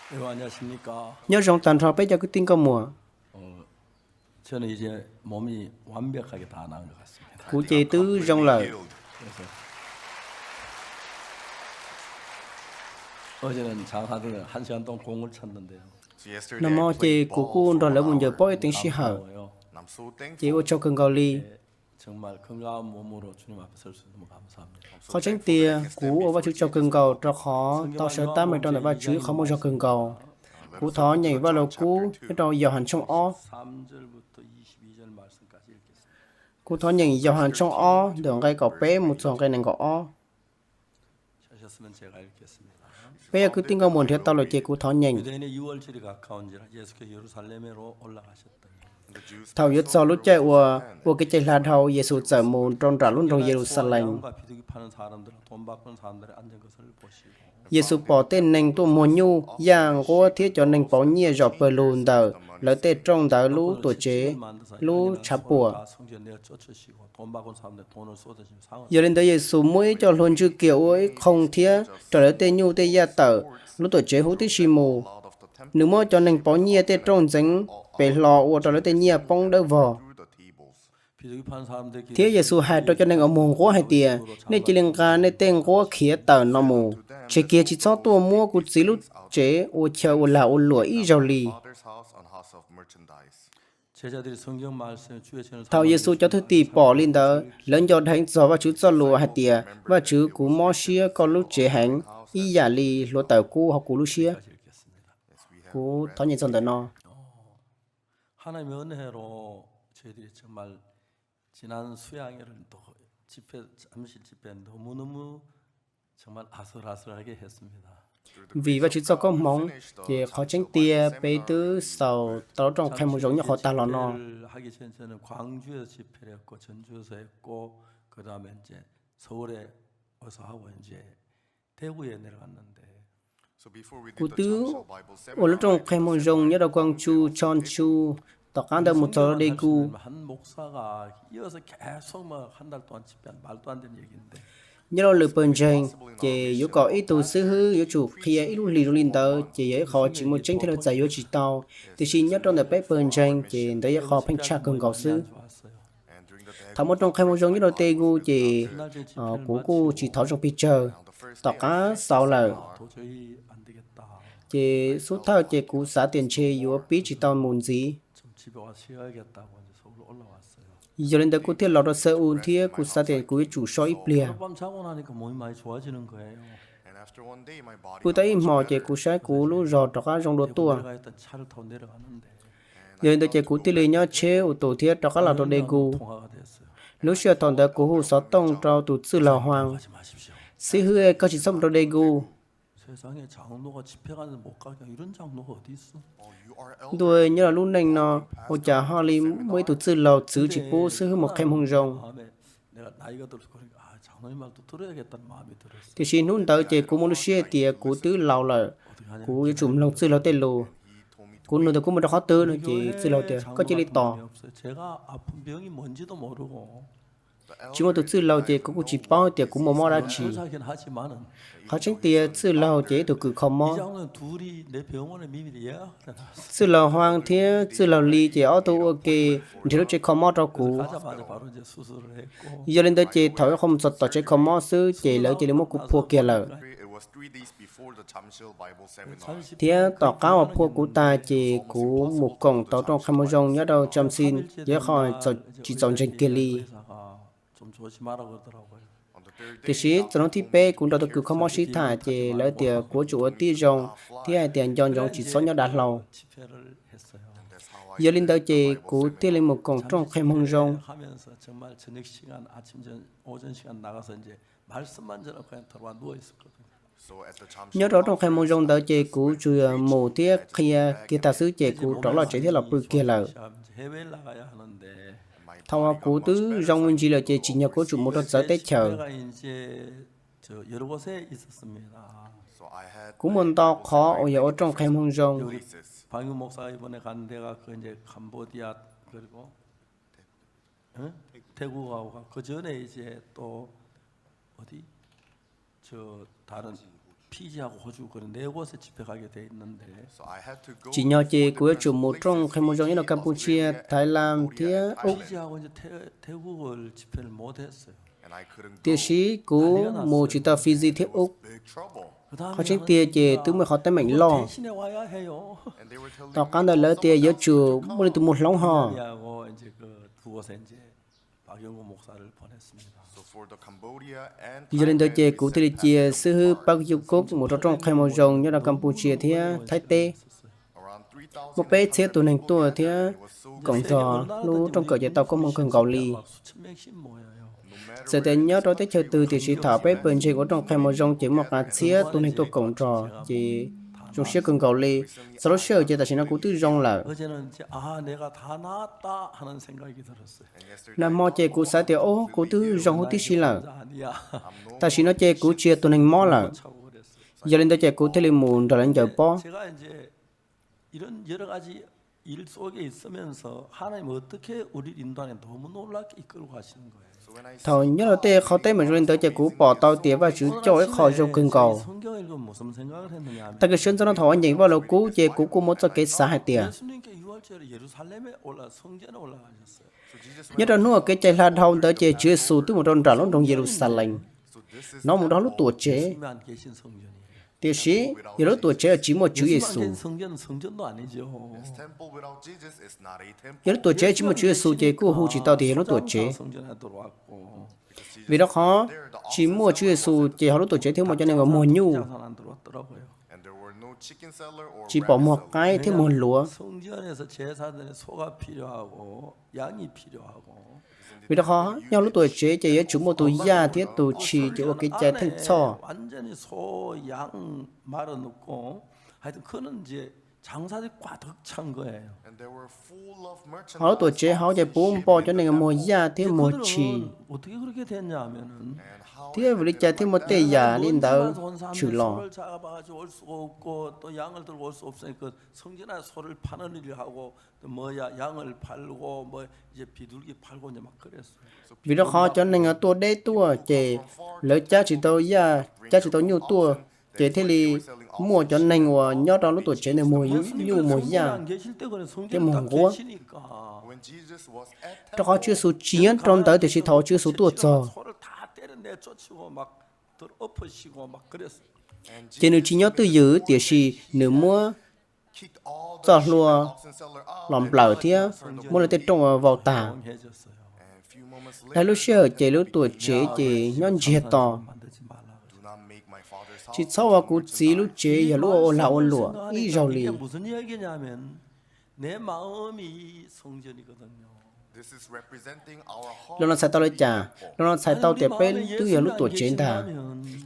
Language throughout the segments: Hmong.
Nyob zoo tag nrho peb cov kwv tij nkauj muam. Kuv ces twb zoo lawm. Nag hmo ces kuv kuj nrog lawv mus ncaws pob ib teev sij hawm, ces ua tsaug kawg nkaus li. Qhov tseeb tiag, kuv ua Vajtswv tsaug kawg nkaus rau qhov tau sawv tab meeg rau ntawm Vajtswv qhov muaj zog kawg nkaus. Kuv thov nyeem Vaj Lug Kub nyob rau Yauhas tshooj ob. Kuv thov nyeem Yauhas tshooj ob ntawm nqe kaum peb mus txog nqe nees nkaum ob. Peb yog kwv tij nkauj muam nrhiav tau lawm ces kuv thov nyeem. Thaum yuav txog lub caij uas ua Kev Cai Hla Dhau, Yexus txawm mus rau nram lub nroog Yeluxalees. Yexus pom tej neeg tuaj muag nyuj yaj nquab thiab cov neeg pauv nyiaj zom pawg lug ntawm lawv tej rooj ntawd lub tuam tsev, lub tshav puam. Yog li ntawd Yexus muab ib co hlua ntswj kiag ua ib qho thiab raws lawv tej nyuj tej yaj tawm lub tuam tsev huv tib si mus. Nws muab cov neeg pauv nyiaj tej rooj ntxeev pes hlo ua rau lawv tej nyiaj poob dawb vog. Thiab Yexus hais rau cov neeg uas muag nquab hais tias, nej cia li nqa nej tej nquab khiav tawm no mus, tseg kiag tsis txhob tuaj muab kuv Txiv lub tsev ua chaw ua lag ua luam ib zaug li. Thaum Yexus cov thwj tim pom li ntawd, lawv nco dheev txog Vajtswv txoj lus hais tias, Vajtswv, kuv mob siab koj lub tsev heev, ib yam li hluav taws kub hauv kuv lub siab. Kuv thov nyeem txog ntawm no. Vim Vajtswv txoj koob hmoov, ces qhov tseeb tiag peb twb xaus tau rooj qhia moo zoo nyob qhov tag los no. Kuv twb ua lub rooj qhia moo zoo nyob rau Quang Tsu, Chon Chu, tom qab ntawd mus txog rau Daegu. Nyob rau lwm pawg ntseeg, ces yuav kom ib tug xib hwb yuav tsum qhia ib lub hlis zoo li ntawd ces yog ib qho tsis muaj tseeb thiab lawv txais yuav tsis tau. Tiam sis nyob rau ntawm peb pawg ntseeg ces ntawd yog qho pheej tshaj kawg nkaus xwb. Thaum muaj rooj qhia moo zoo nyob rau Daegu ces kuv kuj tsis thov zoo pes tsawg, tom qab xaus lawm. Ces xub thawj ces kuv xav tias ntshe yuav pib tsis tau mus ntxiv. Yog li ntawd kuv thiaj los rau Seoul thiab kuv xav tias kuv yuav tsum so ib pliag. Pw tau ib hmos ces kuv saib kuv lub zog rov qab zoo dua tuaj. Yog li ntawd ces kuv thiaj li nyob tsheb ua tus thiab rov qab los rau Daegu. Lub sij hawm thaum ntawd kuv hu xov tooj rau tus txwj laug Huang, xib hwb, koj tsis txhob mus rau Daegu. Ntuj, nyob rau lub neej no, ua cas ho li muaj ib tug txwj laug txwv tsis pub xib hwb mus qhia moo zoo? Tiam sis hnub ntawd ces kuv muaj lub siab hais tias kuv twb laus lawm, kuv yuav tsum mloog txwj laug tej lus. Kuv nug tias kuv mus rau qhov twg no ces txwj laug tias koj cia li tos. Tsis muaj tus txwj laug ces kuv kuj tsis paub tias kuv muaj mob dab tsi. Qhov tseeb tias txwj laug ces ib tug kws kho mob. Txwj laug Huang thiab txwj laug Li ces ob tug ua ke nrhiav lub tsev kho mob rau kuv. Yog li ntawd ces thaum ib qho mus txog tom tsev kho mob xwb ces lawv cia li muab kuv phua kiag lawm. Thiab tom qab uas phua kuv tag ces kuv mus koom tau rooj qhia moo zoo nyob rau Chamsin, yog ib qho tsis txaus ntseeg kiag li. Tiam sis txog hnub thib peb kuv nrog tus kws kho mob sib tham ces lawv tias kuv yuav tsum ua tib zoo thiab hais tias nco ntsoov tsis txhob nyob dav hlau. Yog li ntawd ces kuv thiaj li mus koom rooj qhia moo zoo. Nyob rau rooj qhia moo zoo ntawd ces kuv tsuas mus thiab qhia kiag tag xwb ces kuv rov loj tsev thiab los pw kiag lawm. Thaum uas kuv twb zoo me ntsis lawm ces tsim nyog kuv yuav tsum mus rau txawv teb chaws. Kuv muaj ntau qhov uas yog ua rooj qhia moo zoo. Tsim nyog ces kuv yuav tsum mus rooj qhia moo zoo nyob rau Kampuchia, Thailand thiab Ub. Tiam sis kuv mus tsis tau Fiji thiab Ub. Qhov tseeb tiag ces twb muaj qhov teeb meem loj. Tom qab ntawd lawv tias yuav tsum muaj leej twg mus hloov ho. Yog li ntawd ces kuv thiaj li cia xib hwb Park Yukuk mus rau rooj qhia moo zoo nyob rau Kampuchia thiab Thaib teb. Muaj peb txhiab tus neeg tuaj thiab koom nrog lub rooj kawm ces tau koob hmoov kawg nkaus li. Txawm tias nyob rau teb chaws twg tiam sis thaum peb pawg ntseeg ua rooj qhia moo zoo ces muaj qee txhiab tus neeg tuaj koom nrog ces zoo siab kawg nkaus li. Txog lub sij hawm ces tam sim no kuv twb zoo lawm. Nag hmo ces kuv xav tias, o, kuv twb zoo huv tib si lawm. Tam sim no ces kuv tsis yog tus neeg mob lawm. Yog li ntawd ces kuv thiaj li mus nrog lawv ncaws pob. Thaum nyob rau tej qhov teeb meem zoo li ntawd ces kuv pom tau tias Vajtswv coj ib qho zoo kawg nkaus. Tag kis sawv ntxov no thaum ua nyeem Vaj Lug Kub ces kuv kuj muaj txoj kev xav hais tias, nyob rau hnub kev cai hla dhau ntawd ces Tswv Yexus twb mus rau nram lub nroog Yeluxalees, no mus rau lub tuam tsev. Tiam sis yog lub tuam tsev tsis muaj Tswv Yexus, yog lub tuam tsev tsis muaj Tswv Yexus ces kuj hu tsis tau tias yog lub tuam tsev. Vim rau qhov tsis muaj Tswv Yexus ces hauv lub tuam tsev thiaj muaj cov neeg uas muag nyuj, tsis pom muag qaib thiab muag luav. Vim rau qhov nyob lub tuam tsev ces yuav tsum muaj tus yaj thiab tus tshis ces ua kev cai theej txhoj. Hauv lub tuam tsev hauv ces puv npo cov neeg muag yaj thiab muag tshis, thiab vim li cas thiaj muaj tej yam li ntawd tshwm los. Vim rau qhov cov neeg tuaj deb tuaj ces lawv cab tsis tau yaj, cab tsis tau nyuj tuaj, ces thiaj li muaj cov neeg uas nyob rau lub tuam tsev ntawd muag nyuj muag yaj thiab muag nquab. Rau qhov Tswv Yexus tsis nyob rau ntawd, tiam sis thaum Tswv Yexus tuaj txog, ces nws tsis nyob twj ywm, tiam sis nws muab txoj hlua los nplawm thiab muab lawv tej rooj vau tag. Dhau lub sij hawm ces lub tuam tsev ces nyob ntsiag to. Tsis txhob ua kuv txiv lub tsev yog lub ua lag ua luam ib zaug li. Lo no txhais tau li cas? Lo no txhais tau tias peb twb yog lub tuam tsev ntag.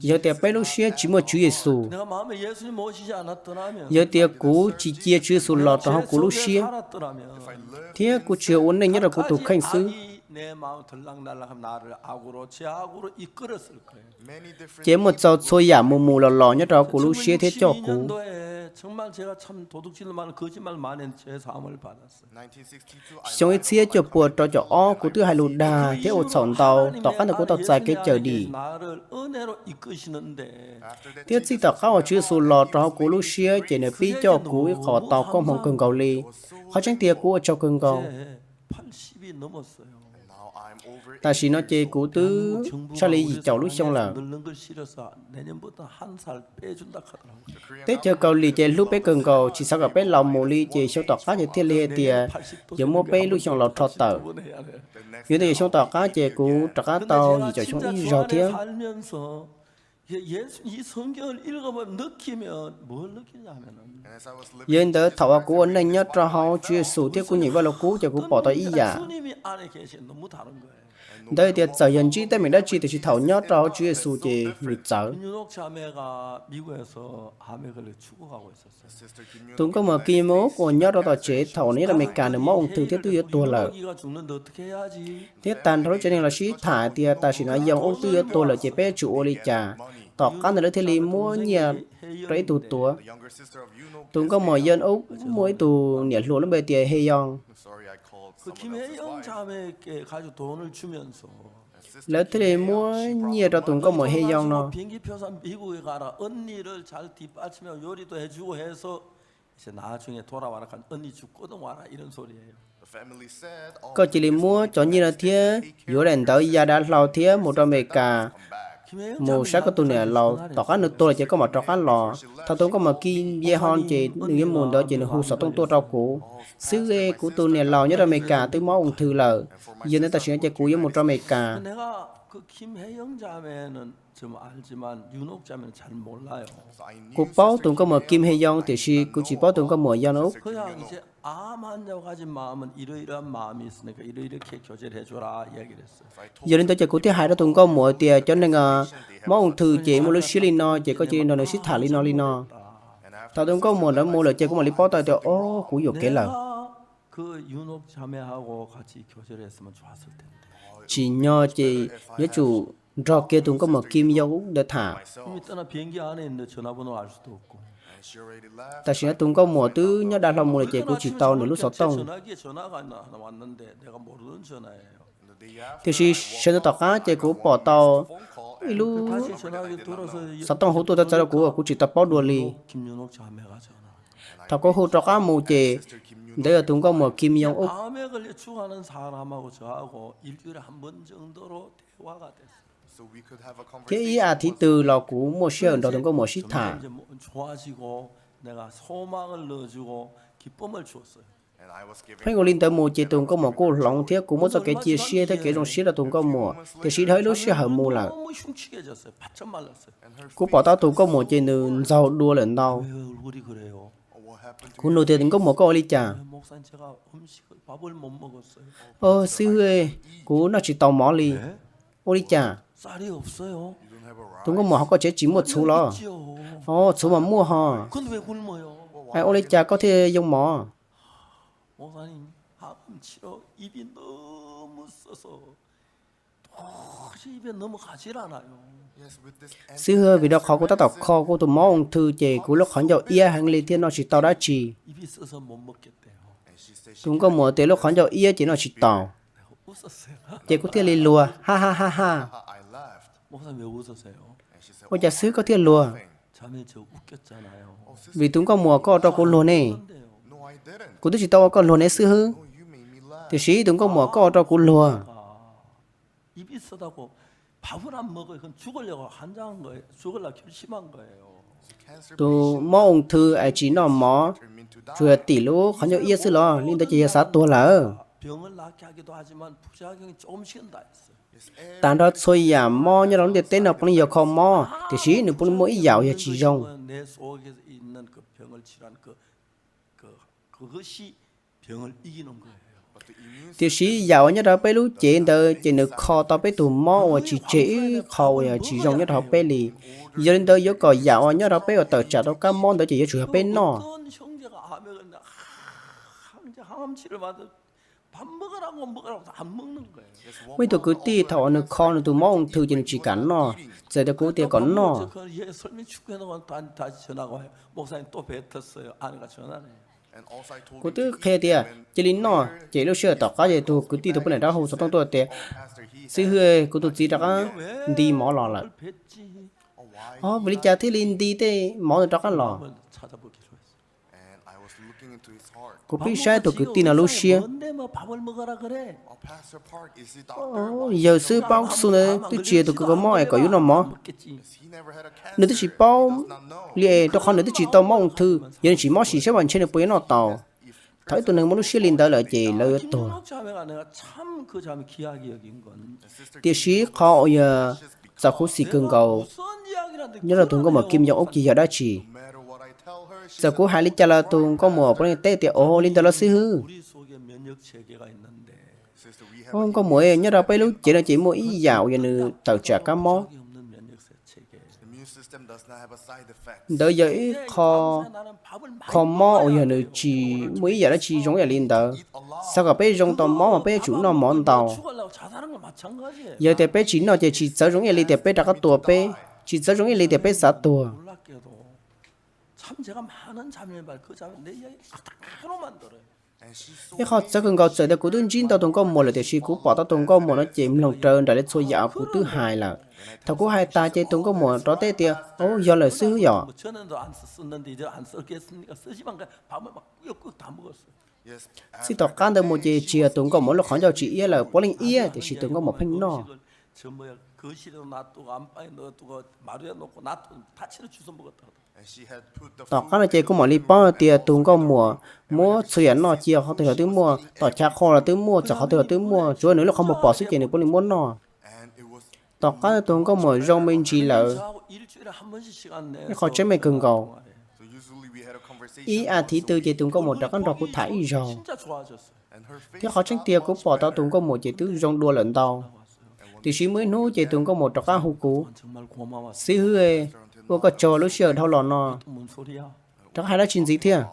Yog tias peb lub siab tsis muaj Tswv Yexus, yog tias kuv tsis cia Tswv Yexus los rau hauv kuv lub siab, thiab kuv tsis yog ua neej nyob rau kuv tus kheej xwb, ces muaj txaus txhua yam mus mus los los nyob rau hauv kuv lub siab thiab coj kuv. Xyoo ib txhiab cuaj puas rau caum ob, kuv twb hais lus dag thiab ua txhaum ntau, tom qab ntawd kuv tau txais kev cawm dim. Thiab txij tom qab uas Tswv Yexus los rau hauv kuv lub siab, ces nws pib coj kuv ib qho tau koob hmoov kawg nkaus li. Qhov tseeb tiag kuv ua tsaug kawg nkaus. Tam sim no ces kuv twb tshaj li yim caum lub xyoo lawm. Teb chaws Kaus Lim ces hlub peb kawg nkaus, tsis xav kom peb laus mus li, ces xyoo tom qab ces thiaj li hais tias yuav muab peb lub xyoo laus rho tawm. Yog ntawd xyoo tom qab ces kuv rov qab tau yim caum xyoo ib zaug thiab. Yog li ntawd thaum uas kuv ua neej nyob rau hauv Tswv Yexus thiab kuv nyeem Vaj Lug Kub ces kuv pom tau ib yam. Ntawd tias txawm yog ntsib teeb meem dab tsi tiam sis thaum nyob rau hauv Tswv Yexus ces nws txawv. Tus nkauj muam Kim Mook uas nyob rau tom tsev thaum nws nyob rau Amelikas nws mob ung thư thiab twb yuav tuag lawm. Thiab tag nrho lub tsev neeg los sib tham tias tam sim no Yoon Uk twb yuav tuag lawm ces peb yuav tsum ua li cas. Tom qab ntawd lawv thiaj li muab nyiaj rau ib tug tuav. Tus nkauj muam Yoon Uk muaj ib tug niam hluas lub npe tias Hee Young. Lawv thiaj li muab nyiaj rau tus nkauj muam Hee Young no. Koj cia li muab cov nyiaj no thiab yuav daim ntawv ya dav hlau thiab mus rau Amelikas, mus saib koj tus niam laus, tom qab nws tuag lawm ces koj mam rov qab los. Thaum tus nkauj muam Kim Ye Hon ces nws yuav mus ntawd ces nws hu xov tooj tuaj rau kuv, xib hwb, kuv tus niam laus nyob rau Amelikas twb mob ung thư lawm, yog li ntawd tam sim no ces kuv yuav mus rau Amelikas. Kuv paub tus nkauj muam Kim Hee Young tiam sis kuv tsis paub tus nkauj muam Young Uk. Yog li ntawd ces kuv thiaj hais rau tus nkauj muam tias cov neeg mob ung thư ces muaj lub siab li no ces koj cia li nrog nws sib tham li no li no. Thaum tus nkauj muam ntawd mus lawm ces kuv mam li paub tau tias, o, kuv yuam kev lawm. Tsim nyog ces yuav tsum nrog kiag tus nkauj muam Kim Young Uk ntawd tham. Tam sim no tus nkauj muam twb nyob dav hlau mus lawm ces kuv tsis tau nws lub xov tooj. Tiam sis sawv ntxov tom qab ces kuv pom tau ib lub xov tooj hu tuaj txawv txawv rau kuv uas kuv tsis tau paub dua li. Thaum kuv hu rov qab mus ces ntawd yog tus nkauj muam Kim Young Uk thiab ib as thiv twg los kuv muaj sij hawm nrog tus nkauj muam sib tham. Pheej ua li ntawd mus ces tus nkauj muam kuj hloov thiab kuv muab txoj kev cia siab thiab kev zoo siab rau tus nkauj muam, tiam sis dhau ib lub sij hawm mus lawm, kuv pom tau tus nkauj muam ces nws ntxaug dua lawm ntau. Kuv nug tias, tus nkauj muam, koj ua li cas? O, xib hwb, kuv noj tsis tau mov li. Ua li cas? Tus nkauj muam, ho koj tsev tsis muaj txhuv los? O, txhuv mas muaj ho. Ua li cas koj thiaj yoo mov? Xib hwb, vim rau qhov kuv tab tom kho kuv tus mob ung thư ces kuv lub qhov ncauj iab heev li thiaj noj tsis tau dab tsi. Tus nkauj muam tias lub qhov ncauj iab ces noj tsis tau. Ces kuv thiaj li luag, ha ha ha ha. Ua cas xib hwb koj thiaj luag? Vim tus nkauj muam, koj ua rau kuv luag ne. Kuv twb tsis tau ua koj luag ne xib hwb. Tiam sis tus nkauj muam, koj ua rau kuv luag. Tus mob ung thư es tsis noj mov, tsuas yog tim lub qhov ncauj iab xwb los? Li ntawd ces yog xav tuag lawm. Tag nrho txhua yam mob nyob rau lub ntiaj teb no puav leej yog kho mob, tiam sis nws puav leej muaj ib yam uas yog tsis zoo. Tiam sis yam uas nyob rau peb lub cev ntawd ces nws kho tau peb tus mob uas tsis tseg ib qho uas yog tsis zoo nyob rau hauv peb li. Yog li ntawd yuav kom yam uas nyob rau peb uas tawm tsam rau kab mob ntawd ces yuav tsum yog peb noj. Muaj ib tug kwv tij, thaum uas nws kho nws tus mob ung thư ces nws tsis kam noj, txawm tias kuv tias kom noj. Kuv twb qhia tias cia li noj, ces lub sij hawm tom qab ces tus kwv tij tus poj niam rov hu xov tooj tuaj tias, xib hwb, kuv tus txiv rov qab nti mov los lawm. O, vim li cas thiaj li nti tej mov rov qab los? Kuv pib saib tus kwv tij no lub siab. Yawg xib hwb Pab Xu ntawd twb tsis yog tus kho mob es kom yuav noj mov. Nws twb tsis paub li es rau qhov nws twb tsis tau mob ung thư, yog nws tsis mob sim saib mas ntshe nws puas yuav noj tau. Thaum ib tug neeg muaj lub siab li ntawd lawm ces lawv yuav tuag. Tiam sis qhov uas yog txaus khuv xim kawg nkaus nyob rau tus nkauj muam Kim Jong-un ces yog dab tsi? Txawm kuv hais li cas los tus nkauj muam puav leej teb tias, Ua li ntawd los xib hwb. Nkauj muam, nyob rau peb lub cev no ces muaj ib yam uas yog nws tawm tsam kab mob. Ntawd yog ib qho kho mob uas yog nws tsis muaj ib yam dab tsi zoo ib yam li ntawd. Xav kom peb zoo tau mob mas peb yuav tsum noj mov ntau. Yog tias peb tsis noj ces tsis txawv zoo ib yam li tias peb rov qab tua peb, tsis txawv zoo ib yam li tias peb xav tuag. Ib qho txawv kawg nkaus txawm tias kuv twb ntsib ntau tus nkauj muam lawm tiam sis kuv pom tau tus nkauj muam no ces mloog raws nraim li txhua yam kuv twb hais lawm. Thaum kuv hais tas ces tus nkauj muam rov teb tias, Au, yog lawm xwb yom. Txij tom qab ntawd mus ces tsis yog tus nkauj muam lub qhov ncauj tsis iab lawm, puav leej iab tiam sis tus nkauj muam pheej noj. Tom qab no ces kuv mam li paub tias tus nkauj muam muab txhua yam noj cia, qhov twg los twb muaj, tom chav qhua los twb muaj, txawm qhov twg los twb muaj, tsuav nws lub qhov muag pom xwb ces nws pheej li muab noj. Tom qab tus nkauj muam zoo me ntsis lawm, ib qho tseeb me kawg nkaus. Ib as thiv twg ces tus nkauj muam rov qab nrog kuv tham ib zaug. Thiab qhov tseeb tiag kuv pom tau tus nkauj muam ces twb zoo dua lawm ntau. Tiam sis muaj ib hnub ces tus nkauj muam rov qab hu kuv, Xib hwb, ua koj tsaug lub sij hawm dhau los no. Rov qab hais dab tsi ntxiv thiab?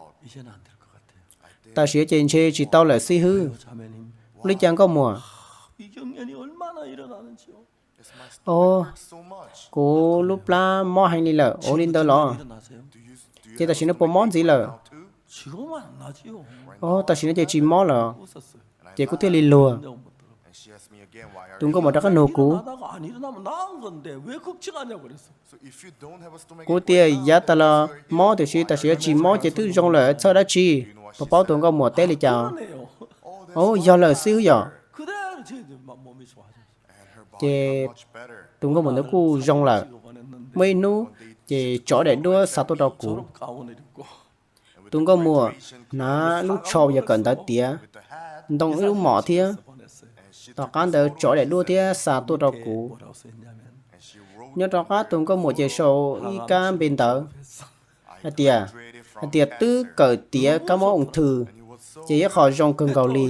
Tam sim no ces ntshe tsis tau lawm xib hwb. Ua li cas nkauj muam? Au, kuv lub plab mob heev li lawm. Ua li ntawd los? Ces tam sim no puas mob ntxiv lawm? Au, tam sim no ces tsis mob lawm. Ces kuv thiaj li luag. Tus nkauj muam rov qab nug kuv, kuv tias, Yav tas los mob tiam sis tam sim no tsis mob ces twb zoo lawm, txhawj dab tsi? Puas paub tus nkauj muam teb li cas? Au, yog lawm xib hwb yom. Ces tus nkauj muam ntawd kuj zoo lawm. Muaj ib hnub ces tso daim duab xa tuaj rau kuv. Tus nkauj muam hnav lub tsho uas yog kawm ntawv tiav, ntoo ib lub mom thiab. Tom qab ntawd tso daim duab thiab xa tuaj rau kuv. Nyob rov qab tus nkauj muam ces sau ib kab npe ntawv hais tias, hais tias twb kawm tiav kab mob ung thw, ces ib qho zoo kawg nkaus li.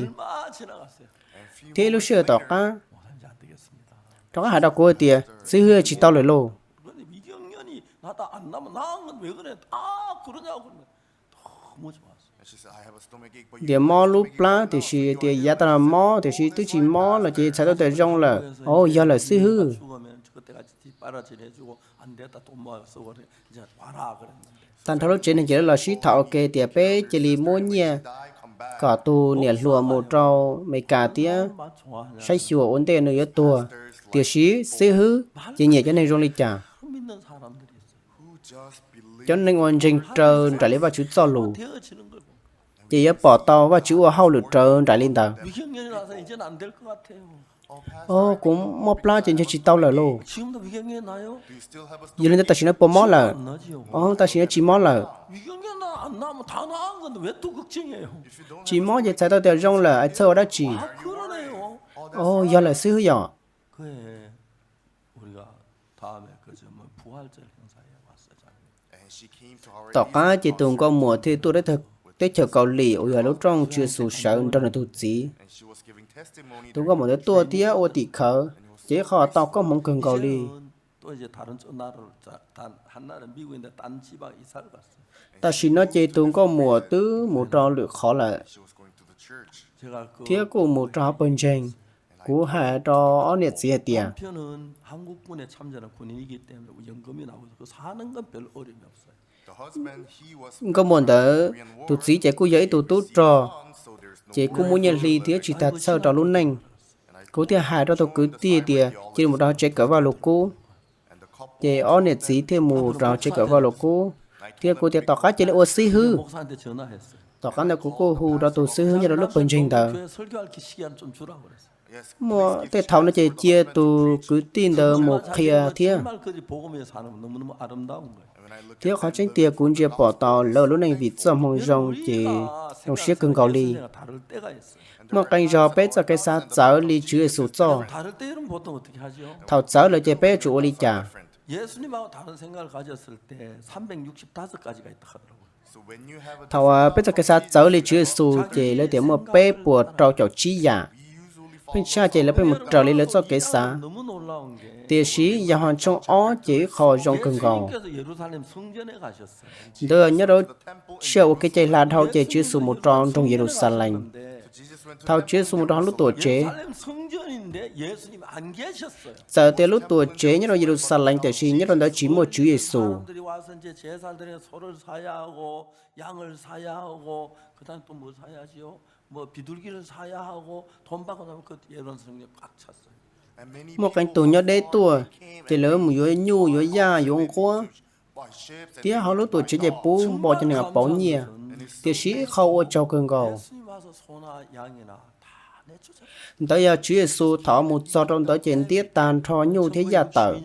Thiab ib lub sij hawm tom qab rov qab hais rau kuv hais tias, Xib hwb, tsis tau lawm lauj. Tias mob lub plab tiam sis tias yav tas los mob tiam sis twb tsis mob los ces txhais tau tias zoo lawm. Au, yog lawm xib hwb. Tag nrho lub tsev neeg ces lawv los sib tham ua ke tias peb cia li muab nyiaj kom tus niam hluas mus rau Amelikas thiab saib xyuas ua ntej nws yuav tuag. Tiam sis xib hwb ces nyiam cov neeg zoo li cas? Cov neeg uas ntseeg raws nraim li Vajtswv txoj lus, ces yuav pom tau Vajtswv ua hauj lwm raws nraim li ntawd. Au, kuv mob plab ces ntshe tsis tau lawm lauj. Yog li ntawd tam sim no puas mob lawm? Au, tam sim no tsis mob lawm. Tsis mob ces txhais tau tias zoo lawm, es txhawj ua dab tsi? Au, yog lawm xib hwb yom. Tom qab ces tus nkauj muam thiaj tuaj teb chaws Kaus Lim uas yog lub rooj Tswv Yexus sawv nrog nws tus txiv. Tus nkauj muam ntawd tuaj thiab ua tim khawv, ces ib qho tau koob hmoov kawg nkaus li. Tam sim no ces tus nkauj muam twb mus rau lwm qhov lawm, thiab kuj mus rau hauv pawg ntseeg. Kuv hais rau ob niam txiv hais tias, nkauj muam ntawd tus txiv ces kuj yog ib tug tub rog, ces kuj muaj nyiaj hli thiab tsis tas txhawj rau lub neej. Kuv thiaj hais rau tus kwv tij tias cia li mus rau hauv tsev kawm Vaj Lug Kub. Ces ob niam txiv thiaj mus rau hauv tsev kawm Vaj Lug Kub, thiab kuv tias tom qab cia li ua xib hwb. Tom qab ntawd kuv kuj hu rau tus xib hwb nyob rau lub pawg ntseeg ntawd. Muaj tej thaum no ces cia tus kwv tij ntawd mus qhia thiab. Thiab qhov tseeb tiag kuv ntsia pom tau lawv lub neej vim txoj hmoo zoo ces zoo siab kawg nkaus li. Muaj qee zaug peb txoj kev xav txawv li Tswv Yexus txoj. Thaum txawv lawm ces peb yuav tsum ua li cas? Thaum peb txoj kev xav txawv li Tswv Yexus ces lawv tias muaj peb puas rau caum tsib yam. Pheej tshaj ces lawv pheej mus raws li lawv txoj kev xav. Tiam sis Yauhas tshooj ob ces ib qho zoo kawg nkaus. Ntawd nyob rau sij hawm ua kev cai hla dhau ces Tswv Yexus mus rau nroog Yeluxalees. Thaum Tswv Yexus mus rau hauv lub tuam tsev, Txawm tias lub tuam tsev nyob rau Yeluxalees, tiam sis nyob rau ntawd tsis muaj Tswv Yexus. Muaj qee tug nyob deb tuaj, ces lawv mus yuav nyuj, yuav yaj, yuav nquab, thiab hauv lub tuam tsev ces puv npo cov neeg uas pauv nyiaj. Tiam sis ib qho ua tsaug kawg nkaus, ntawd yog Tswv Yexus thaum mus txog rau ntawd ces ntiab tag nrho nyuj thiab yaj tawm.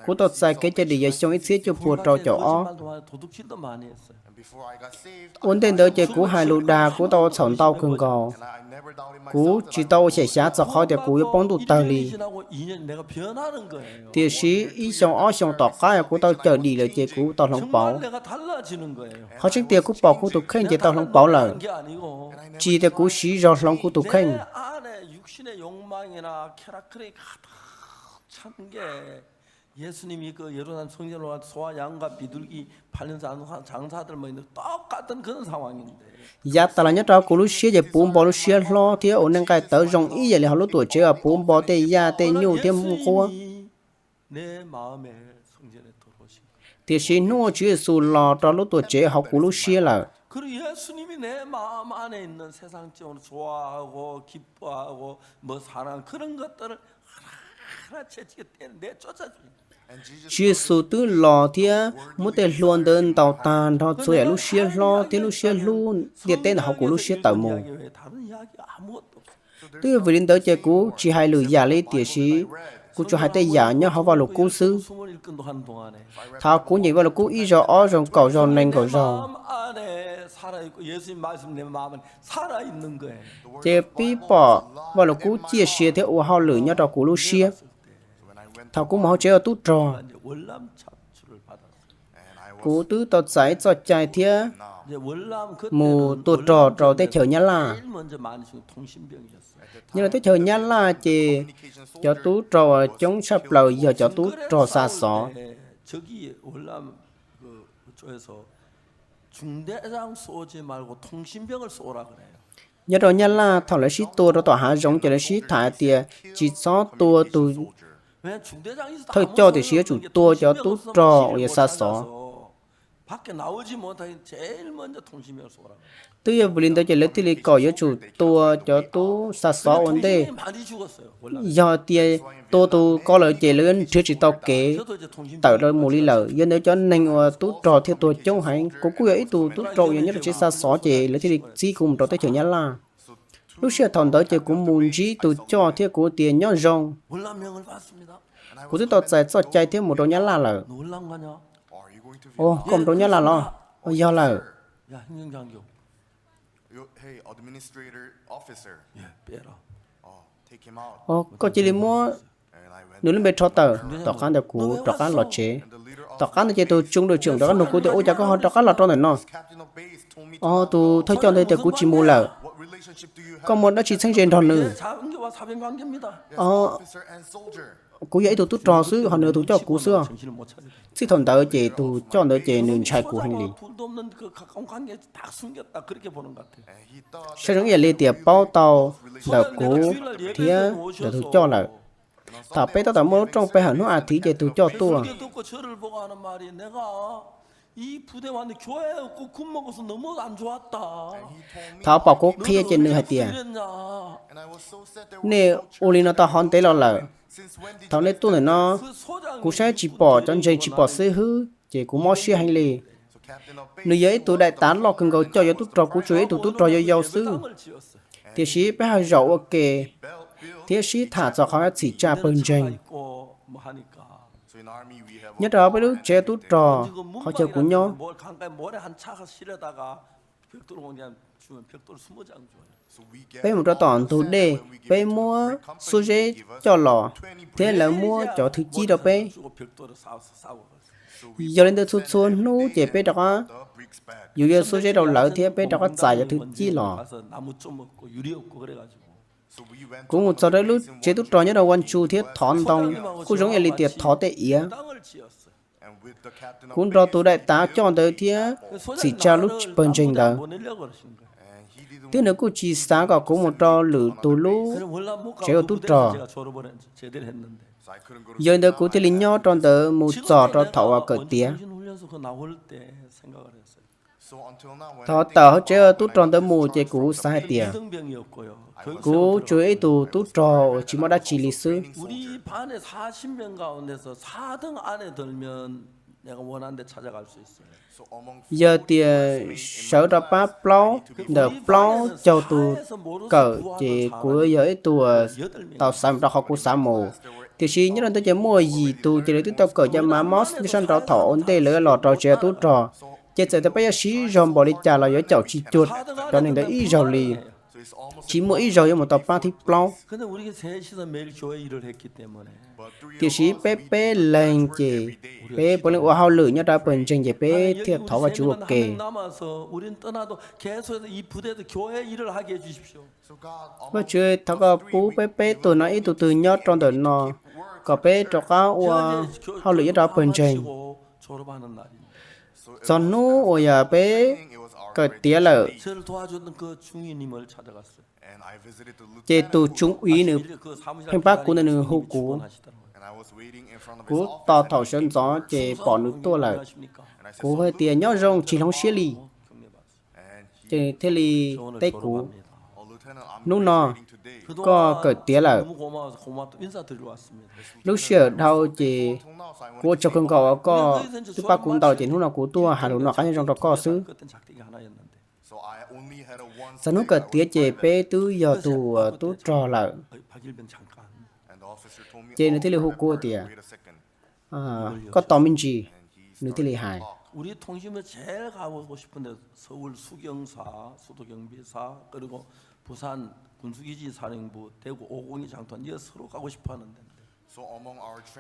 Kuv tau txais kev cai dim yawm xyoo ib txhiab cuaj puas rau caum ob. Ua ntej ntawd ces kuv hais lus dag, kuv tau ua txhaum ntau kawg nkaus. Kuv tsis tau ua xyem xyav txog qhov tias kuv yuav poob ntuj tawg li. Tiam sis ib xyoo ob xyoo tom qab kuv tau cawm dim lawm ces kuv tau hloov pauv. Qhov tseeb tiag kuv pom kuv tus kheej ces tau hloov pauv lawm, tsis tias kuv siv zog hloov kuv tus kheej. Yav tas los nyob rau kuv lub siab ces puv npo lub siab hlob thiab ua neej nqaij tawv zoo ib yam li hauv lub tuam tsev uas puv npo tej yaj tej nyuj thiab nquab. Tiam sis hnub uas Tswv Yexus los rau lub tuam tsev hauv kuv lub siab lawm, Tswv Yexus twb los thiab muab tej hlua ntawd ntaus tag nrho txhua yam lub siab hlob thiab lub siab hlub ntiaj teb ntawm hauv kuv lub siab tawm mus. Twb yog vim li ntawd ces kuv tsis hais lwm yam li, tiam sis kuv tsuas hais tej yam nyob hauv Vajluskub xwb. Thaum kuv nyeem Vajluskub ib zaug, ob zaug, kaum zaug, nees nkaum zaug, ces pib pom Vajluskub ciaj sia thiab ua hauj lwm nyob rau kuv lub siab. Thaum kuv mus hauv tsev ua tub rog, kuv twb tau txais ib txoj cai thiab mus tua rog rau teb chaws Nyab Laj. Nyob rau teb chaws Nyab Laj ces cov tub rog uas coob tshaj plaws yog cov tub rog xa xov. Nyob rau Nyab Laj, thaum lawv sib tua rau tom hav zoov ces lawv sib tham hais tias tsis txhob tua tus thawj coj, tiam sis yuav tsum tua cov tub rog uas yog xa xov. Twb yog vim li ntawd ces lawv thiaj li kom yuav tsum tua cov tub xa xov ua ntej. Yog tias tua tus ko lawm ces lawv yuav nrhiav tsis tau kev tawm mus li lawm. Yog ntawd cov neeg uas tub rog thiaj tuag coob heev. Kuv kuj yog ib tug tub rog uas yog nyob rau tsev xa xov, ces lawv thiaj li txib kuv mus rau teb chaws Nyab Laj. Lub sij hawm thaum ntawd ces kuv mus ntsib tus coj thiab kuv tias, nyob zoo, kuv twb tau txais txoj cai thiab mus rau Nyab Laj lawm. Ua, koj mus rau Nyab Laj los? Yog lawm. Koj cia li muab nws lub npe rho tawm. Tom qab ntawd kuv rov qab los tsev. Tom qab ntawd ces tus tsoom dwm tseem rov qab nug kuv tias, ua cas koj ho rov qab los rau ntawm no? Os, tus thawj coj ntawd tias kuv tsis mus lawm. Koj muaj dab tsi txheeb ze nrog nws? Kuv yog ib tug tub rog xwb, ho nws yog tus coj kuv xwb. Txij thaum ntawd ces tus coj ntawd ces nws ntshai kuv heev li. Saib zoo ib yam li tias paub tau ntawm kuv thiab ntawm tus coj lawm. Thaum peb tab tom muaj lub rooj pe hawm hnub a thiv ces tus coj tuaj. Thaum pom kuv qhia ces nws hais tias, nej ua li no tau hov ntev los lawm. Thaum nej tuaj ntawm no, kuv saib tsis pom cov ntseeg, tsis pom xib hwb, ces kuv mob siab heev li. Nws yog ib tug daim tav loj kawg nkaus coj yuav tub rog, kuv tsuas yog ib tug tub rog yau yau xwb. Tiam sis peb ho zaum ua ke thiab sib tham txog qhov txhim tsa pawg ntseeg. Nyob rau peb lub tsev tub rog qhov chaw kuv nyob, peb mus rau tom ntug dej, peb muab xuab zeb coj los, thiab lawv muab cov thwv cib rau peb. Yog li ntawd txhua txhua hnub ces peb rov qab yuav xuab zeb rau lawv thiab peb rov qab txais cov thwv cib los. Kuv mus txog rau lub tsev tub rog nyob rau Vaj Tsu thiab thov ntoo, kuj zoo ib yam li tias thov tej iav. Kuv nrog tus daim tav coj ntawd thiab txhim tsa lub pawg ntseeg ntawd. Thiab nws kuj tsis xav kom kuv mus rau lwm tus lub tsev ua tub rog. Yog li ntawd kuv thiaj li nyob rau ntawd mus txog rau thaum uas kawm tiav. Thaum tawm hauv tsev ua tub rog ntawd mus ces kuv xav hais tias kuv tsuas yog ib tug tub rog uas tsis muaj dab tsi li xwb. Yog tias sawv rov pab plaub ntawm plaub caug tus kawm ces kuv yog ib tug uas tau xav mus rau qhov kuv xav mus. Tiam sis nyob rau ntawd ces muaj yim tus ces lawv twb tau kawm cov mav mos nyob sab nraud thaum ua ntej lawv los rau tsev ua tub rog. Ces txawm tias peb yuav sib zog npaum li cas los yuav caum tsis cuag cov neeg ntawd ib zaug li. Tsis muaj ib zaug yuav mus tau pab thib plaub. Tiam sis peb peb leeg ces peb puav leej ua hauj lwm nyob rau pawg ntseeg ces peb thiaj thov Vajtswv ua ke. Vajtswv, thov koj pub peb peb tug no ib tug twg nyob rau ntawm no kom peb rov qab ua hauj lwm nyob rau pawg ntseeg. Txog hnub uas yog peb kawm tiav lawm, ces tus tswv yim nws pheej pab kuv ntawd nws hu kuv. Kuv tos thaum sawv ntxov ces pom nws tuaj lawm. Kuv hais tias, nyob zoo, tsis hloov siab li. Ces nws thiaj li teb kuv, hnub no koj kawm tiav lawm. Lub sij hawm dhau ces kuv ua tsaug kawg nkaus uas koj twb pab kuv ntau ces hnub no kuv tuaj hais lus noj qab nyob zoo rau koj xwb. Txog hnub kawm tiav ces peb twb yog tus tub rog lawm. Ces nws thiaj li hu kuv tias, koj tos me ntsis, nws thiaj li hais.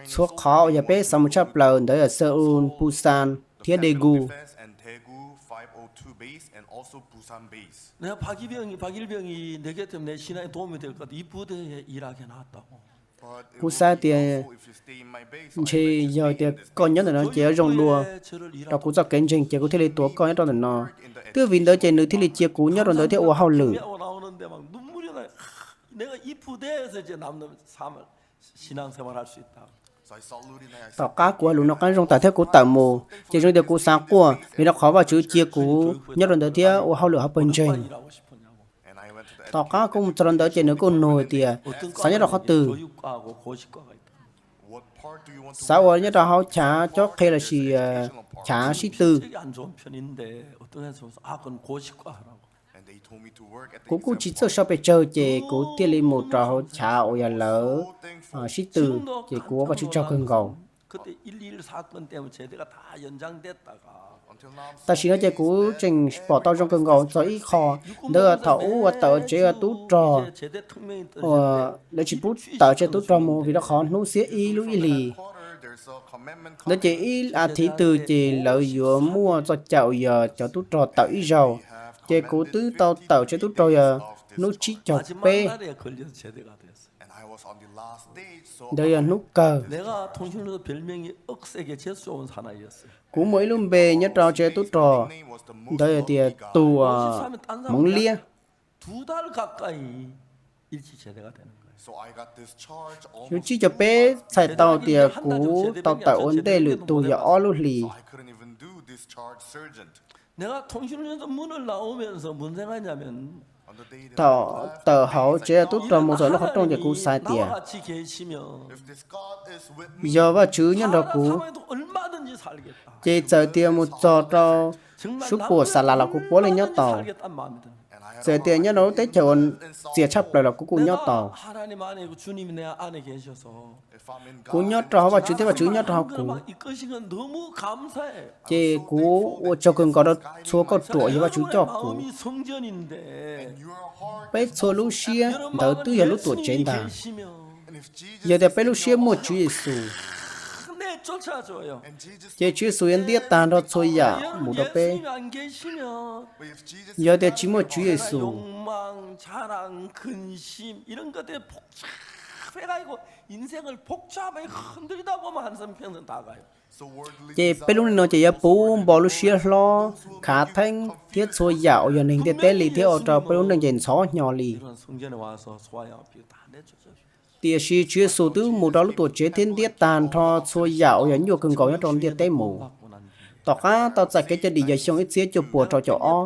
Txhua qhov uas yog peb xav mus tshaj plaws ntawd yog Seoul, Busan thiab Daegu. Kuv xav tias ntshe yog tias koj nyob ntawm no ces yuav zoo dua rau kuv txoj kev ntseeg ces kuv thiaj li tuav koj nyob rau ntawm no. Twb vim ntawd ces nws thiaj li cia kuv nyob rau ntawd thiab ua hauj lwm. Tom qab kuv hais lus noj qab zoo tas thiab kuv tawm mus, ces zoo tias kuv xav quaj vim rau qhov Vajtswv cia kuv nyob rau ntawd thiab ua hauj lwm hauv pawg ntseeg. Tom qab kuv mus txog rau ntawd ces nws kuj nug tias, xav nyob rau qhov twg? Xav ua nyob rau hauv chav cob qhia lossis chav sib tw? Kuv kuj tsis txawj sau pes tsawg ces kuv thiaj li mus rau hauv chav uas yog lawv sib tw, ces kuv ua Vajtswv tsaug kawg nkaus. Tam sim no ces kuv tseem pom tau zoo kawg nkaus txog ib qho, ntawd thaum ub uas tawm tsev ua tub rog, lawv tsis pub tawm tsev tub rog mus vim rau qhov hnub xiab ib lub ib hlis. Ntawd ces ib as thiv twg ces lawv yuav muaj txoj cai uas yog cov tub rog tawm ib zaug, ces kuv twb tau tawm tsev tub rog yog hnub tsib caug peb, ntawd yog hnub kawg. Kuv muaj ib lub npe nyob rau tsev tub rog, ntawd yog tias tus hmoov liab. Hnub tsib caug peb txhais tau tias kuv tau tawm ua ntej lwm tus yog ob lub hlis. Thaum tawm hauv tsev tub rog mus txog lub qhov rooj ces kuv xav tias, yog Vajtswv nyob nrog kuv, ces txawm tias mus txog rau sub puas xa las los kuv puav leej nyob tau. Txawm tias nyob rau lub teb chaws uas txias tshaj plaws los kuv kuj nyob tau. Kuv nyob rau hauv Vajtswv thiab Vajtswv nyob rau hauv kuv, ces kuv ua tsaug kawg nkaus rau txhua kauj ruam yog Vajtswv coj kuv. Peb txhua lub siab ntawd twb yog lub tuam tsev ntag. Yog tias peb lub siab muaj Tswv Yexus, ces Tswv Yexus yuav ntiab tag nrho txhua yam mus rau peb. Yog tias tsis muaj Tswv Yexus, Ces peb lub neej no ces yuav puv npo lub siab hlob, khav theeb thiab txhua yam uas yog neeg ntiaj teb li thiab ua rau peb lub neej ces ntxhov hnyo li. Tiam sis Tswv Yexus twb mus rau lub tuam tsev thiab ntiab tag nrho txhua yam uas yog nyuaj kawg nkaus nyob rau ntiaj teb mus. Tom qab tau txais kev cai dim yog xyoo ib txhiab cuaj puas rau caum ob,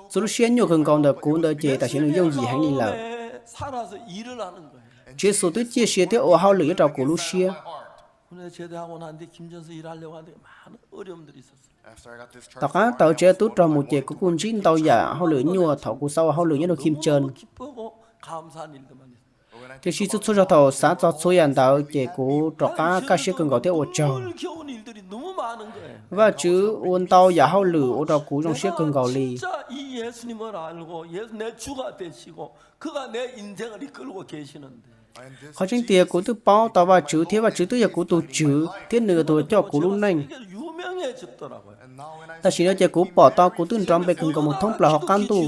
txhua lub siab nyuaj kawg nkaus ntawm kuv ntawd ces tam sim no nws yooj yim heev li lawm. Tswv Yexus twb ciaj sia thiab ua hauj lwm nyob rau kuv lub siab. Tom qab tau tsev tub rog mus ces kuv kuj ntsib ntau yam hauj lwm nyuaj thaum kuv xav ua hauj lwm nyob rau Kim Cen. Tiam sis txhua txhua zaug thaum xav txog txhua yam ntawd ces kuv rov qab kaj siab kawg nkaus thiab ua tsaug. Vajtswv ua ntau yam hauj lwm ua rau kuv zoo siab kawg nkaus li. Qhov tseeb tiag kuv twb paub tau Vajtswv thiab Vajtswv twb yog kuv tus Tswv thiab nws yog tus coj kuv lub neej. Tam sim no ces kuv pom tau kuv twb nrov npe kawg nkaus mus thoob plaws hauv qab ntuj.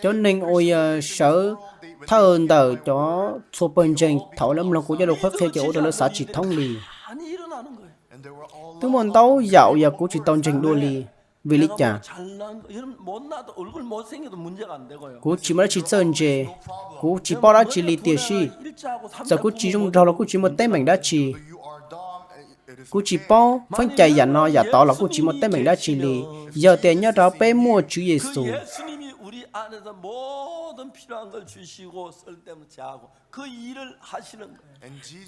Cov neeg uas yog sawv thawj ntawm cov txhua pawg ntseeg thaum lawv mloog kuv cov lus qhuab qhia ces ua rau lawv xav tsis thoob li. Twb muaj ntau yam uas yog kuv tsis tau ntseeg dua li. Vim li cas? Kuv tsis muaj dab tsi txawj ntse, kuv tsis paub dab tsi li tiam sis txawm kuv tsis zoo nraug los kuj tsis muaj teeb meem dab tsi. Kuv tsis paub feeb cai yam no yam tod los kuj tsis muaj teeb meem dab tsi li. Yog tias nyob rau peb muaj Tswv Yexus,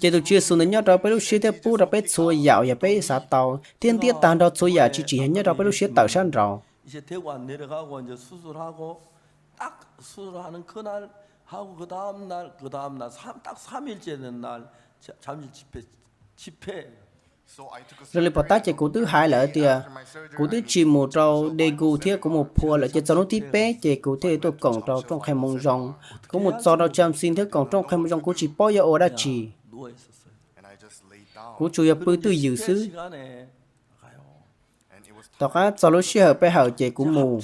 ces tus Tswv Yexus nws nyob rau peb lub siab thiab pub rau peb txhua yam uas yog peb xav tau, thiab ntiab tag nrho txhua yam tsis tsim nyog nyob rau peb lub siab tawm sab nraud. Zoo li pov tab ces kuv twb hais lawm tias kuv twb tsis mus rau Daegu thiab kuv mus phua lawm ces txog hnub thib peb ces kuv thiaj tuaj koom rau rooj qhia Moo Zoo. Kuv mus txog rau Tsamxin thiab koom rooj qhia Moo Zoo kuv tsis paub yuav ua dab tsi. Kuv tsuas yog pw twj ywm xwb. Tom qab txog lub sij hawm pe hawm ces kuv mus.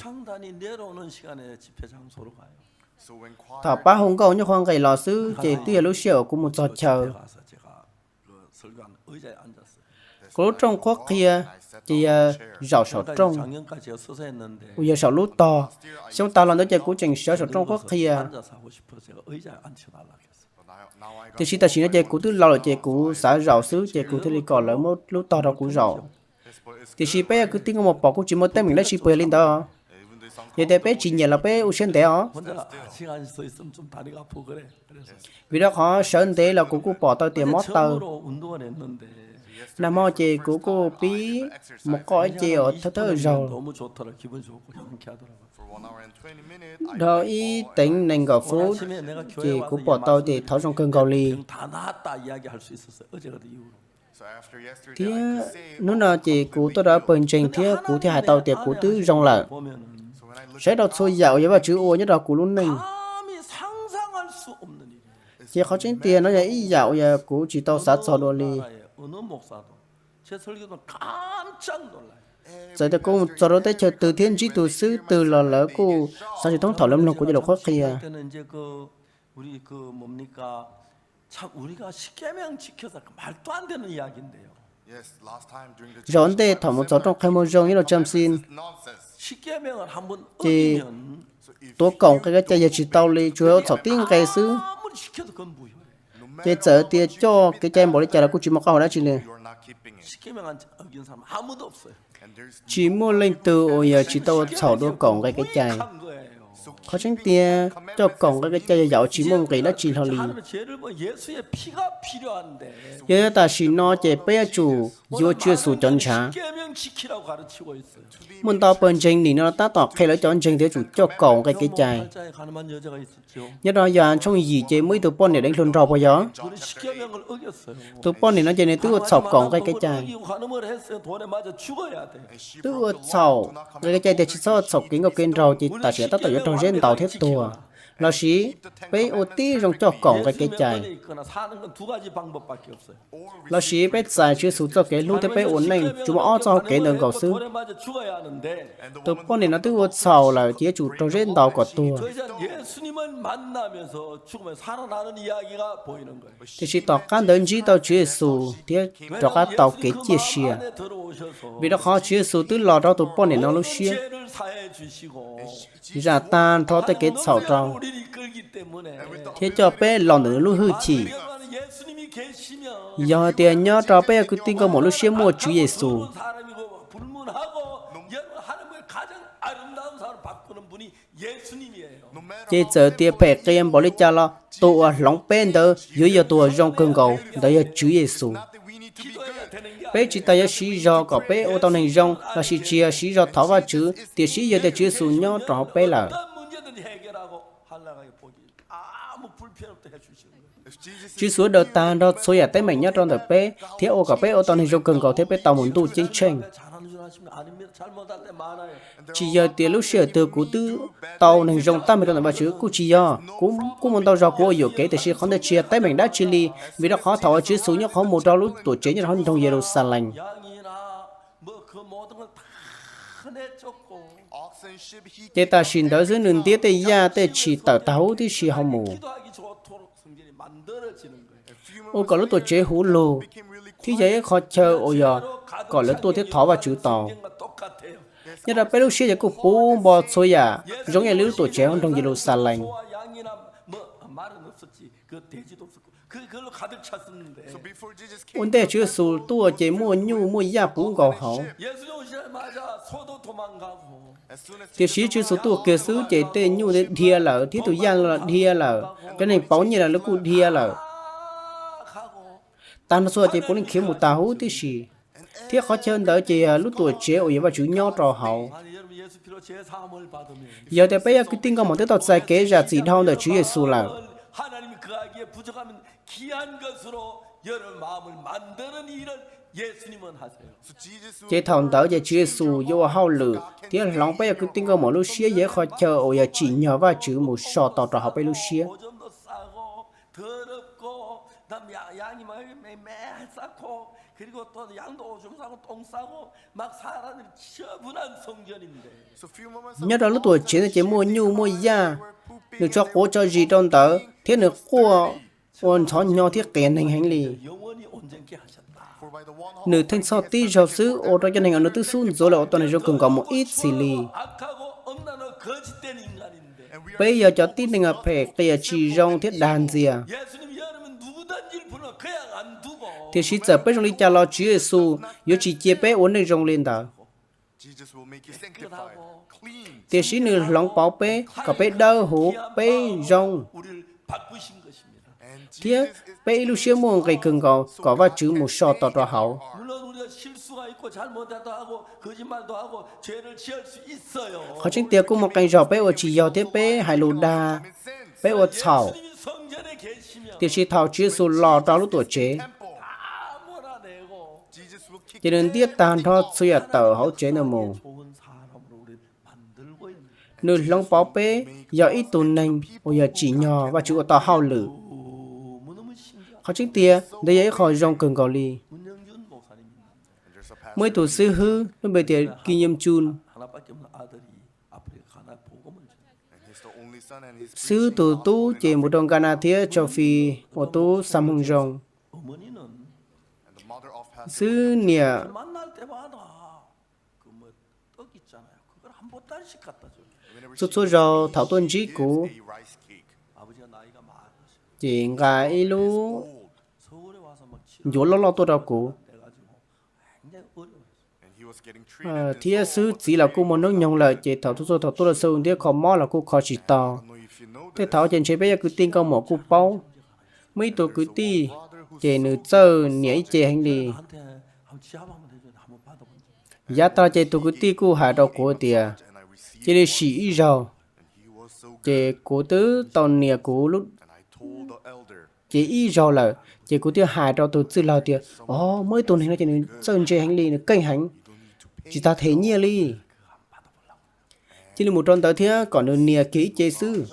Thaum pab hu nkauj nyob qhuav nqis los xwb ces twb yog lub sij hawm uas kuv mus txog chaw. Kuv lub rooj qhuab qhia ces yog zaum saum rooj uas yog saum lub tog. Xyoo tas los ntawd ces kuv tseem sawv saum rooj qhuab qhia. Tiam sis tam sim no ces kuv twb laus lawm ces kuv xav zaum xwb ces kuv thiaj li kom lawv muab lub tog rau kuv zaum. Tiam sis peb yog kwv tij nkauj muam pom kuj tsis muaj teeb meem dab tsi puas yog li ntawd? Yog tias peb tsis nyiam los peb ua siab ntev os. Vim rau qhov sawv ntev los kuv kuj pom tau tias mob taw. Nag hmo ces kuv kuj pib mus qoj ib ce uas thawj thawj zaug. Dhau ib teev nees nkaum feeb ces kuv pom tau tias thov zoo kawg nkaus li. Thiab hnub no ces kuv tuaj rau pawg ntseeg thiab kuv thiaj hais tau tias kuv twb zoo lawm. Saib rau txhua yam uas yog Vajtswv ua nyob rau kuv lub neej, ces qhov tseeb tiag no yog ib yam uas yog kuv tsis tau xav txog dua li. Txawm tias kuv mus txog rau teb chaws twg thiab ntsib tus xib hwb twg los lawv kuj xav tsis thoob thaum lawv mloog kuv cov lus qhuab qhia. Zaum ntej thaum mus txog rooj qhia Moo Zoo nyob rau Tsamxin, ces tuav kaum nqe kev cai yog tsis tau li, tsuas yog ua txhaum tib nqe xwb. Ces txawm tias coj kev cai npaum li cas los kuj tsis muaj qab hau dab tsi li. Tsis muaj leej twg uas yog tsis tau ua txhaum dua kaum nqe kev cai. Qhov tseeb tiag, coj kaum nqe kev cai yog yam uas tsis muaj nqis dab tsi hlo li. Yog tam sim no ces peb yuav tsum yuav Tswv Yexus cov ntshav. Muaj ntau pawg ntseeg nim no tab tom qhia lawv cov ntseeg tias yuav tsum coj kaum nqe kev cai. Nyob rau Yauhas tshooj yim ces muaj ib tug poj niam deev hluas nraug puas yog? Tus poj niam no ces nws twb ua txhaum kaum nqe kev cai. Twb ua txhaum nqe kev cai tias tsis txhob ua txhaum kev nkauj kev nraug ces tam sim no tab tom yuav raug zeb ntaus thiab tuag. Los sis peb ua tib zoo coj koom nqe kev cai. Los sis peb txais Tswv Yexus txoj kev hlub thiab peb ua neej tsuas muaj ob txoj hau kev ntawd nkaus xwb. Tus poj niam no twb ua txhaum lawm ces yuav tsum raug zeb ntaus kom tuag. Tiam sis tom qab ntawd ntsib tau Tswv Yexus thiab rov qab tau kev ciaj sia, vim rau qhov Tswv Yexus twb los rau tus poj niam no lub siab, zam tag nrho tej kev txhaum rau, thiab coj peb los ntawm nws lub hwj chim. Yog hais tias nyob rau peb cov kwv tij nkauj muam lub siab muaj Tswv Yexus, ces txawm tias phem qias npaum li cas los tus uas hloov peb ntawd yuav yog tus uas zoo kawg nkaus, ntawd yog Tswv Yexus. Peb tsis tas yuav siv zog kom peb ua tau neeg zoo los sis tsis yog siv zog thov Vajtswv, tiam sis yog tias Tswv Yexus nyob rau hauv peb lawm, Tswv Yexus daws tag nrho txhua yam teeb meem nyob rau ntawm peb thiab ua kom peb ua tau neeg zoo kawg nkaus thiab peb tau mus Ntuj Ceeb Tsheej. Tsis yog tias lub sij hawm twg kuv twb tau neeg zoo tab meeg rau ntawm Vajtswv, kuj tsis yog. Kuv kuj muaj ntau zaus kuv ua yuam kev, tiam sis qhov ntawd tsis yog teeb meem dab tsi li, vim rau qhov thaum uas Tswv Yexus nyuam qhuav mus rau lub tuam tsev nyob rau hauv nroog Yeluxalees, ces tam sim ntawd xwb nws ntiab tej yaj tej tshis tawm tag huv tib si hauv mus, ua kom lub tuam tsev huv lug, thiab yog ib qho chaw uas yog kom lawv tuaj thiab thov Vajtswv tau. Nyob rau peb lub siab ces kuj puv npo txhua yam zoo ib yam li lub tuam tsev hauv nroog Yeluxalees. Ua ntej Tswv Yexus tuaj ces muaj nyuj muaj yaj puv nkaus hauv. Tiam sis Tswv Yexus tuaj kiag xwb ces tej nyuj dhia lawm thiab tus yaj los dhia lawm, cov neeg pauv nyiaj los lawv kuj dhia lawm. Tag nrho txhua ces puav leej khiav mus tas huv tib si, thiab qhov chaw ntawd ces yog lub tuam tsev uas yog Vajtswv nyob rau hauv. Yog tias peb cov kwv tij nkauj muam twb tau txais kev zam txim dhau ntawm Tswv Yexus lawm, ces thaum ntawd ces Tswv Yexus yuav ua hauj lwm thiab hloov peb cov kwv tij nkauj muam lub siab yog ib qho chaw uas yog tsim nyog Vajtswv mus so tau rau hauv peb lub siab. Nyob rau lub tuam tsev ntawd ces muaj nyuj muaj yaj, nws tso quav tso zis rau ntawd thiab nws quaj ua ntxhov hnyo thiab qias neeg heev li. Nws theej txhoj tib zaug xwb ua rau cov neeg uas nws twb xub ntxuav lawm ua tau neeg zoo kawg nkaus mus ib txhis li. Peb yog cov tib neeg phem qias tsis zoo thiab dag ntxias, tiam sis txawm peb zoo li cas los Tswv Yexus yuav tsis cia peb ua neej zoo li ntawd. Tiam sis nws hloov pauv peb kom peb dawb huv, peb zoo, thiab peb ib lub siab muaj nqis kawg nkaus kom Vajtswv mus so tau rau hauv. Qhov tseeb tiag kuj muaj qee zaug peb ua tsis yog thiab peb hais lus dag, peb ua txhaum. Tiam sis thaum Tswv Yexus los rau lub tuam tsev, ces nws ntiab tag nrho txhua yam tawm hauv tsev ntawd mus. Nws hloov pauv peb yog ib tug neeg uas yog tsim nyog Vajtswv ua tau hauj lwm. Qhov tseeb tiag ntawd yog ib qho zoo kawg nkaus li. Muaj ib tug xib hwb lub npe tias Kim Yum Chun. Xib hwb tus tub ces mus rau Nkana thiab Tsau Fis ua tub xa hmoo zoo. Xib hwb niam txhua txhua zaug thaum tuaj ntsib kuv, ces nqa ib lub ncuav loj loj tuaj rau kuv. Thiab xib hwb txiv los kuj muaj hnub nyoog lawm, ces thaum txhua txhua thaum tuaj rau Seoul ntiab kho mob los kuj kho tsis tau. Tej thaum ces ntshe peb cov kwv tij nkauj muam kuj paub. Muaj ib tug kwv tij, ces nws txawj niam ib ce heev li. Yav tag ces tus kwv tij kuj hais rau kuv tias cia li sim ib zaug. Ces kuv twb tau nias kuv lub cev ib zaug lawm, ces kuv thiaj hais rau tus txwj laug tias, O, muaj ib tug neeg no ces nws txawj ntse heev li, nws keej heev, tsis tas them nyiaj li. Cia li mus rau ntawd thiab kom nws nias kiag ib ce xwb.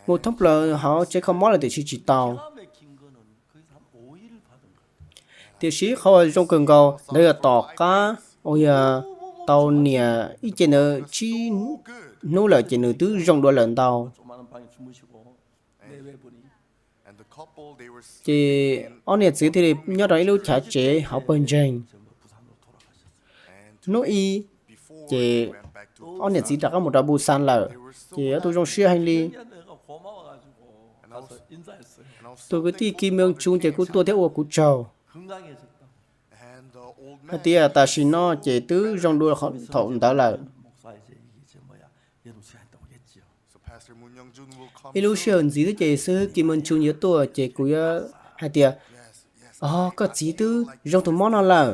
mus thoob plaws hauv tsev kho mob lawm tiam sis tsis tau. Tiam sis qhov uas zoo kawg nkaus ntawd yog tom qab uas yog tau niam ib ce ntawd tsib hnub lawm ces nws twb zoo dua lawm ntau. Ces ob niam txiv thiaj li nyob rau ib lub chav tsev hauv pawg ntseeg. Hnub ib ces ob niam txiv rov qab mus rau Busan lawm, ces ob tug zoo siab heev li. Tus kwv tij Kim Myung Chun ces kuj tuaj thiab ua kuv tsaug hais tias tam sim no ces twb zoo dua thaum ntawd lawm. Ib lub sij hawm ntxiv xwb ces xib hwb Kim Myung Chun yuav tuaj ces kuv yuav hais tias, O, koj txiv twb zoo tus mob no lawm.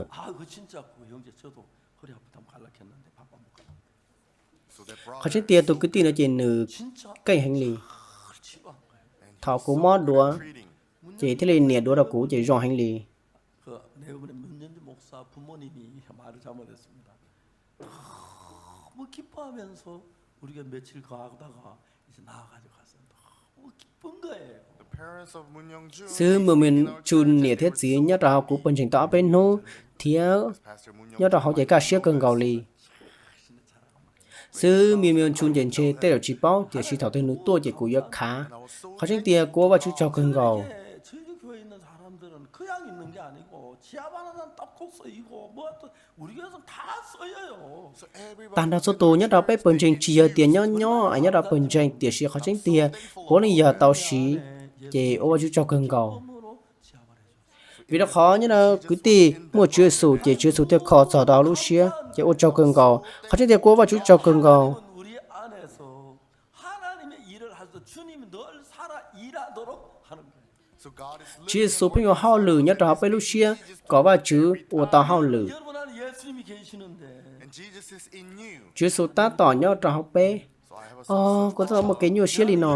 Qhov tseeb tiag tus kwv tij no ces nws keej heev li. Thaum kuv mob duav ces thiaj li nias duav rau kuv ces zoo heev li. Xib hwb Myung Myung Chun niam thiab txiv nyob rau hauv kuv pawg ntseeg tau ob peb hnub thiab nyob rau hauv ces kaj siab kawg nkaus li. Xib hwb Myung Myung Chun ces ntshe tej zaum tsis paub, tiam sis thaum twg nws tuaj ces kuv yuav khav. Qhov tseeb tiag kuv ua Vajtswv tsaug kawg nkaus. Tag nrho txhua tus nyob rau peb pawg ntseeg tsis yog tias nyob nyob es nyob rau pawg ntseeg, tiam sis qhov tseeb tiag puav leej yog tau siv, ces ua Vajtswv tsaug kawg nkaus. Vim rau qhov nyob rau kwv tij muaj Tswv Yexus ces Tswv Yexus thiaj kho txog tau lub siab, ces ua tsaug kawg nkaus. Qhov tseeb tiag kuv ua Vajtswv tsaug kawg nkaus. Tswv Yexus pheej ua hauj lwm nyob rau hauv peb lub siab kom Vajtswv ua tau hauj lwm. Tswv Yexus tab tom nyob rau hauv peb. O, kuv tab tom muaj kev nyuaj siab li no.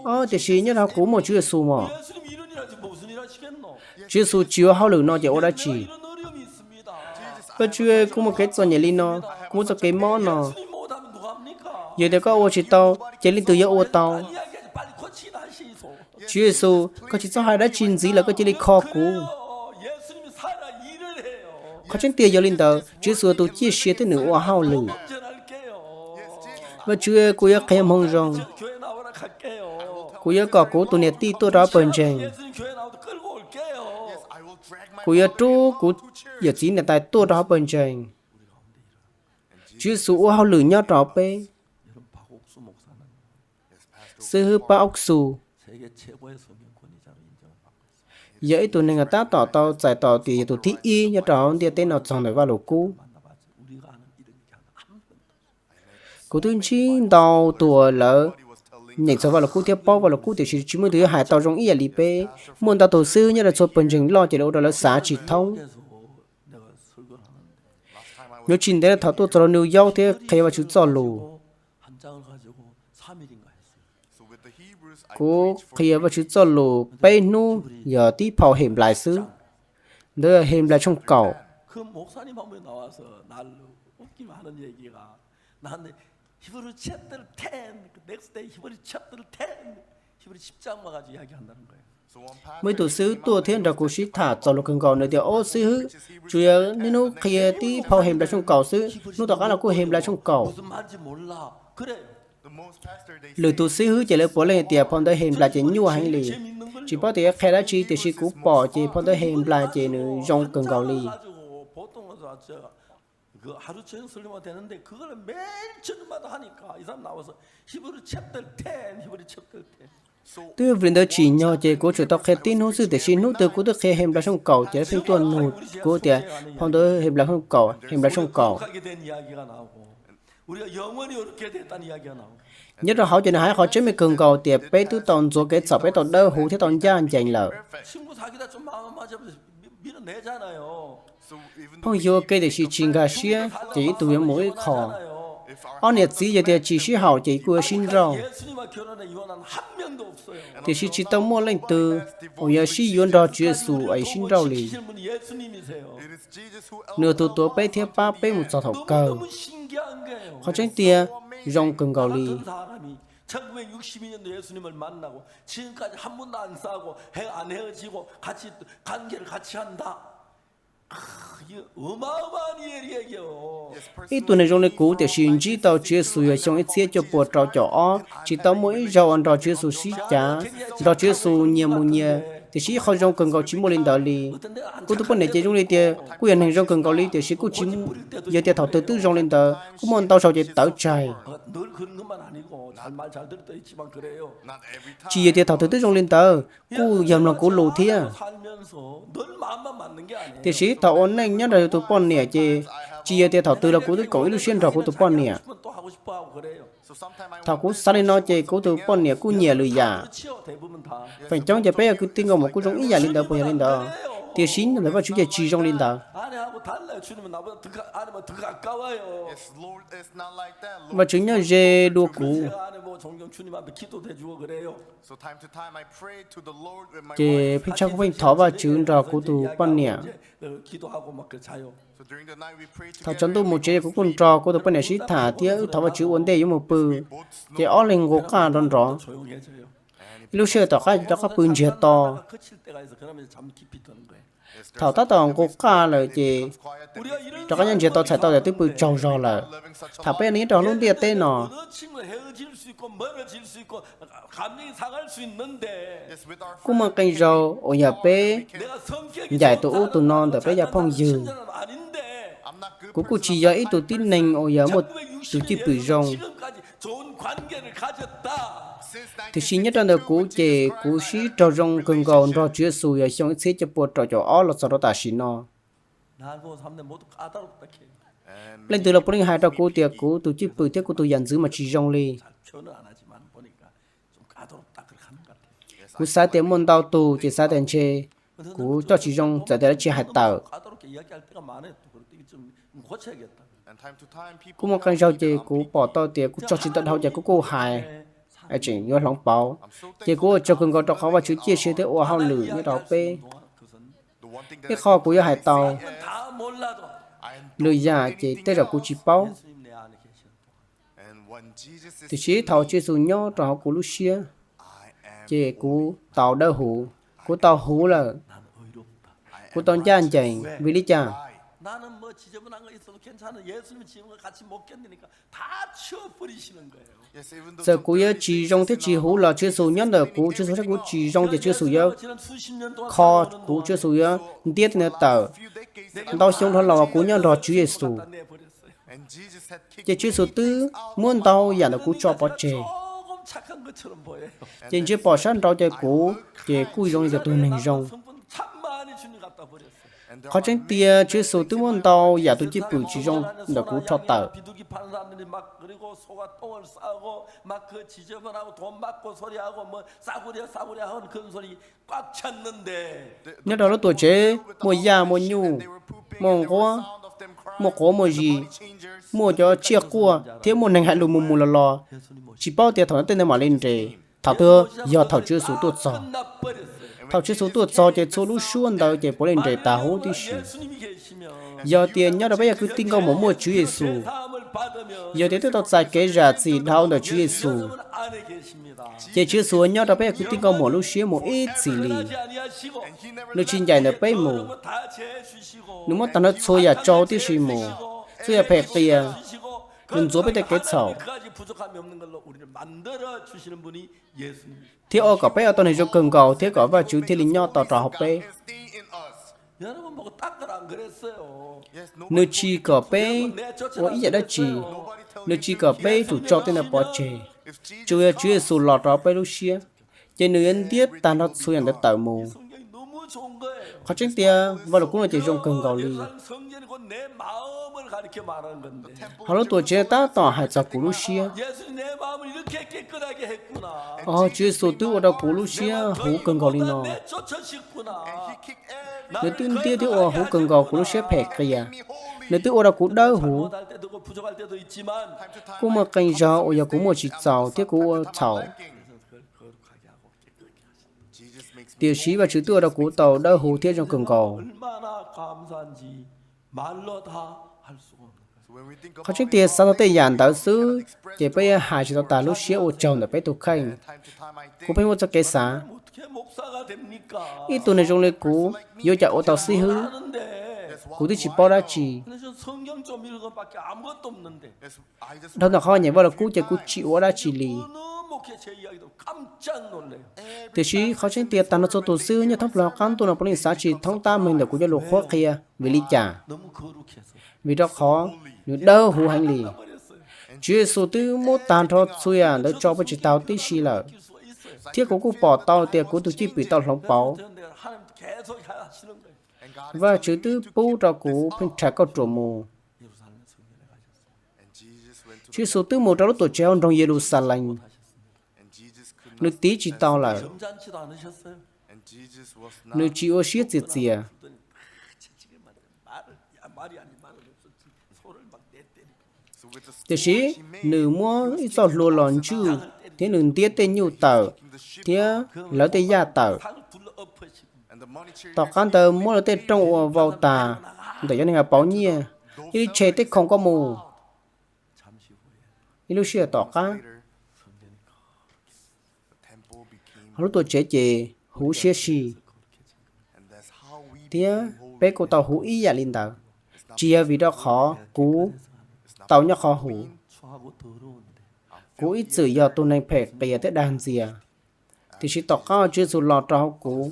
O, tiam sis nyob rau hauv kuv muaj Tswv Yexus mos. Tswv Yexus tsis ua hauj lwm no ces ua dab tsi? Vajtswv, kuv muaj kev txom nyem li no, kuv muaj txoj kev mob no. Yog tias koj ua tsis tau, ces leej twg yuav ua tau? Tswv Yexus, koj tsis txhob hais dab tsi ntxiv lawm, koj cia li kho kuv. Qhov tseeb tiag yog li ntawd, Tswv Yexus yog tus ciaj sia thiab nws ua hauj lwm. Vajtswv, kuv yuav qhia hmoov zoo. Kuv yuav kom kuv tus niam tij tuaj rau pawg ntseeg. Kuv yuav rub kuv yawm txiv niam tais tuaj rau hauv pawg ntseeg. Tswv Yexus ua hauj lwm nyob rau peb. Xib hwb Pab Ub Xus yog ib tug neeg tab tom tau txais tau tias yog tus thib ib nyob rau hauv ntiaj teb no txog ntawm Vaj Lus Kub. Kuv twb ntsib ntau tus uas lawv nyeem txog Vaj Lus Kub thiab paub Vaj Lus Kub, tiam sis tsis muaj tus yuav hais tau zoo ib yam li peb. Muaj ntau tus xib hwb nyob rau txhua pawg ntseeg loj ces lawv ua rau lawv xav tsis thoob. Nyob tsis ntev thaum tuaj txog rau New York thiab qhia Vajtswv txoj lus, kuv qhia Vajtswv txoj lus peb hnub yog tib phau Henplais xwb. Ntawd yog Henplais tshooj kaum. Muaj ib tug xib hwb tuaj thiab nrog kuv sib tham txaus luag kawg nkaus, nws tias, Ob xib hwb, tsuas yog niaj hnub qhia tib phau Henplais tshooj kaum xwb, hnub tom qab los kuj Henplais tshooj kaum. Lwm tus xib hwb ces lawv puav leej tias phau ntawv Henplais ces nyuaj heev li, tsis paub tias qhia dab tsi, tiam sis kuv pom ces phau ntawv Henplais ces nws zoo kawg nkaus li. Twb vim li ntawd tsim nyog ces kuv tsuas tau qhia tib hnub xwb, tiam sis hnub twg kuv twb qhia Henplais tshooj kaum ces lawv pheej tuaj nug kuv tias phau ntawv Henplais tshooj kaum, Henplais tshooj kaum. Nyob rau hauv ces nws hais qhov tseeb me kawg nkaus tias peb twb tau ntxuav kev txhaum, peb tau dawb huv thiab tau ncaj ncees lawm. Phooj ywg ua ke tiam sis tsis nkag siab ces ib tug yuav mus ib qho. Ob niam txiv yog tias tsis sib haum ces kuj yuav sib nrauj. Tiam sis tsis tau muaj leej twg uas yuav sib yuav nrog Tswv Yexus es sib nrauj li. Nws yog tus tuav peb thiab pab peb mus txog thaum kawg. Qhov tseeb tiag, zoo kawg nkaus li. Ib tug neeg zoo li kuv tiam sis ntsib tau Tswv Yexus yog xyoo ib txhiab cuaj puas rau caum ob, tsis tau muaj ib zaug uas nrog Tswv Yexus sib cav, nrog Tswv Yexus nyias mus nyias, tiam sis ib qho zoo kawg nkaus tsis muaj li ntawd li. Kuv tus poj niam ces zoo li tias kuj yog neeg zoo kawg nkaus li tiam sis kuj tsis yog tias thaum twg twb zoo li ntawd, kuj muaj ntau zaug ces tawv tsaig. Tsis yog tias thaum twg twb zoo li ntawd, kuj yog mloog kuv lus thiab. Tiam sis thaum ua neej nyob nrog yus tus poj niam ces tsis yog tias thaum twg los kuv twb koom ib lub siab nrog kuv tus poj niam. Thaum kuv xav li no ces kuv tus poj niam kuj nyiam lwm yam. Feem coob ces peb yog kwv tij nkauj muam kuj zoo ib yam li ntawd, puas yog li ntawd? Tiam sis nyob ntawm Vajtswv ces tsis zoo li ntawd. Vajtswv nyob ze dua kuv. Ces pheej tshaj kuv pheej thov Vajtswv nrog kuv tus poj niam. Thaum tsaus ntuj mus tsev kuv kuj nrog kuv tus poj niam sib tham thiab wb thov Vajtswv ua ntej yuav mus pw, ces ob leeg nqus qaj nrov nrov. Ib lub sij hawm tom qab rov qab pw ntsiag to. Thaum tab tom nqus qaj lawm ces rov qab nyob ntsiag to txhais tau tias twb pw tsaug zog lawm. Thaum peb nyob rau lub ntiaj teb no, kuj muaj qee zaug uas yog peb ncaim tus ub tus no ntawm peb cov phooj ywg. Kuv kuj tsis yog ib tug tib neeg uas yog muaj tus cwj pwm zoo. Tiam sis nyob rau ntawm kuv ces kuv sib raug zoo kawg nkaus nrog Tswv Yexus yog xyoo ib txhiab cuaj puas rau caum ob los txog rau tam sim no. Leej twg los puav leej hais rau kuv tias kuv tus cwj pwm thiab kuv tus yam ntxwv mas tsis zoo li. Kuv xav tias muaj ntau tus ces xav tias ntshe kuv coj tsis zoo txawm tias lawv tsis hais tawm. Kuj muaj qee zaug ces kuv pom tau tias kuv tso tsis tau dhau ces kuv kuj hais, tseem yuav hloov pauv. Ces kuv ua tsaug kawg nkaus rau qhov Vajtswv ciaj sia thiab ua hauj lwm nyob rau hauv peb. Ib qho kuv yuav hais tau, lwm yam ces tej zaum kuv tsis paub. Tiam sis thaum Tswv Yexus nyob rau hauv kuv lub siab, ces kuv tau dawb huv, kuv tau huv lawm, kuv tau ncaj ncees. Vim li cas? Txawm kuv yuav tsis zoo thiab tsis huv los Tswv Yexus nyob ntawm kuv, Tswv Yexus saib kuv tsis zoo ces Tswv Yexus yuav kho kuv, Tswv Yexus yuav ntiab tej ntawd tawm. Ntau xyoo dhau los uas kuv nyob nrog Tswv Yexus, ces Tswv Yexus twb muab ntau yam ntawm kuv tso pov tseg. Ces ntshe pom sab nraud ces kuv ces kuj zoo li tias tus neeg zoo. Qhov tseeb tiag Tswv Yexus twb muab ntau yam tus cwj pwm tsis zoo ntawm kuv rho tawm. Nyob rau lub tuam tsev muaj yaj muaj nyuj, muaj nquab, muaj quav muaj zis, muaj cov tsiaj quaj thiab muaj neeg hais lus mus mus los los. Tsis paub tias thaum no tej ntawd mam li nres, thaum twg yog thaum Tswv Yexus tuaj txog. Thaum Tswv Yexus tuaj txog ces txhua lub suab ntawd ces puav leej nres tas huv tib si. Yog tias nyob rau peb yog kwv tij nkauj muam muaj Tswv Yexus, yog tias twb tau txais kev zam txim dhau ntawm Tswv Yexus, ces Tswv Yexus nyob rau peb yog kwv tij nkauj muam lub siab mus ib txhis li. Nws tsis ncaim ntawm peb mus. Nws muab tag nrho txhua yam tso tib si mus, txhua yam phem qias, nws ntxuav peb tej kev txhaum, thiab ua kom peb ua tau neeg zoo kawg nkaus thiab kom Vajtswv thiaj li nyob tau rau hauv peb. Nws tsis kom peb ua ib yam dab tsi, nws tsis kom peb tsum tso tej ntawd pov tseg. Tsuas yog Tswv Yexus los rau peb lub siab, ces nws yuav ntiab tag nrho txhua yam ntawd tawm mus. Qhov tseeb tiag, Vaj Lus Kub no ces zoo kawg nkaus li. Hauv lub tuam tsev tab tom hais txog kuv lub siab. Os, Tswv Yexus twb ua rau kuv lub siab huv kawg nkaus li no. Nws twb ntiab thiab ua huv kawg nkaus kuv lub siab phem qias. Nws twb ua rau kuv dawb huv. Kuj muaj qee zaug uas yog kuv muaj tsis txaus thiab kuv ua txhaum, tiam sis Vajtswv twb ua rau kuv tau dawb huv thiab zoo kawg nkaus. Qhov tseeb tiag xav tau tej yam ntawd xwb ces peb yuav hais tsis tau tas lub siab ua tsaug ntawm peb tus kheej. Kuv pheej muaj txoj kev xav, ib tug neeg zoo li kuv yuav ua cas ua tau xib hwb? Kuv twb tsis paub dab tsi. Dhau ntawm qhov nyeem Vaj Lug Kub ces kuv tsis ua dab tsi li. Tiam sis qhov tseeb tiag tag nrho txhua tus xib hwb nyob thoob plaws hauv qab ntuj no puav leej xav tsis thoob tab meeg ntawm kuv cov lus qhuab qhia. Vim li cas? Vim rau qhov nws dawb huv heev li. Tswv Yexus twb muab tag nrho txhua yam ntawd tso peb tsis taus tib si lawm, thiab kuv kuj pom tau tias kuv tus cwj pwm tau hloov pauv. Vajtswv twb pub rau kuv pheej rhais kauj ruam mus. Tswv Yexus twb mus rau lub tuam tsev hauv nroog Yeluxalees. Nws tiv tsis tau lawm. Nws tsis ua siab txias txias. Tiam sis nws muab ib txoj hlua los ntswj, thiab nws ntiab tej nyuj tawm thiab lawv tej yaj tawm. Tom qab ntawd muab lawv tej rooj ua vau tas ntawm cov neeg uas pauv nyiaj, cia li tshem tej khoom ko mus. Ib lub sij hawm tom qab, lub tuam tsev ces huv siab si, thiab peb kuj tau huv ib yam li ntawd. Tsis yog vim rau qhov kuv tau nyob qhov huv, kuv ib txwm yog tus neeg phem qias thiab dag ntxias, tiam sis tom qab Tswv Yexus los rau hauv kuv,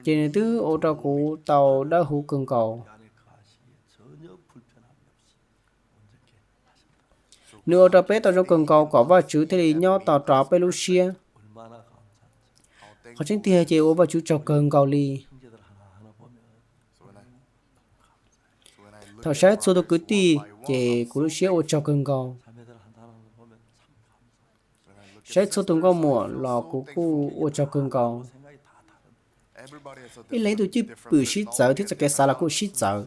ces nws twb ua rau kuv tau dawb huv kawg nkaus. Nws ua rau peb tau zoo kawg nkaus kom Vajtswv thiaj li nyob tau rau peb lub siab. Qhov tseeb tiag ces ua Vajtswv tsaug kawg nkaus li. Thaum saib txhua tus kwv tij ces kuv lub siab ua tsaug kawg nkaus. Saib txhua tus nkauj muam los kuv kuj ua tsaug kawg nkaus. Ib leeg ib tug cwj pwm sib txawv thiab txoj kev xav los kuj sib txawv.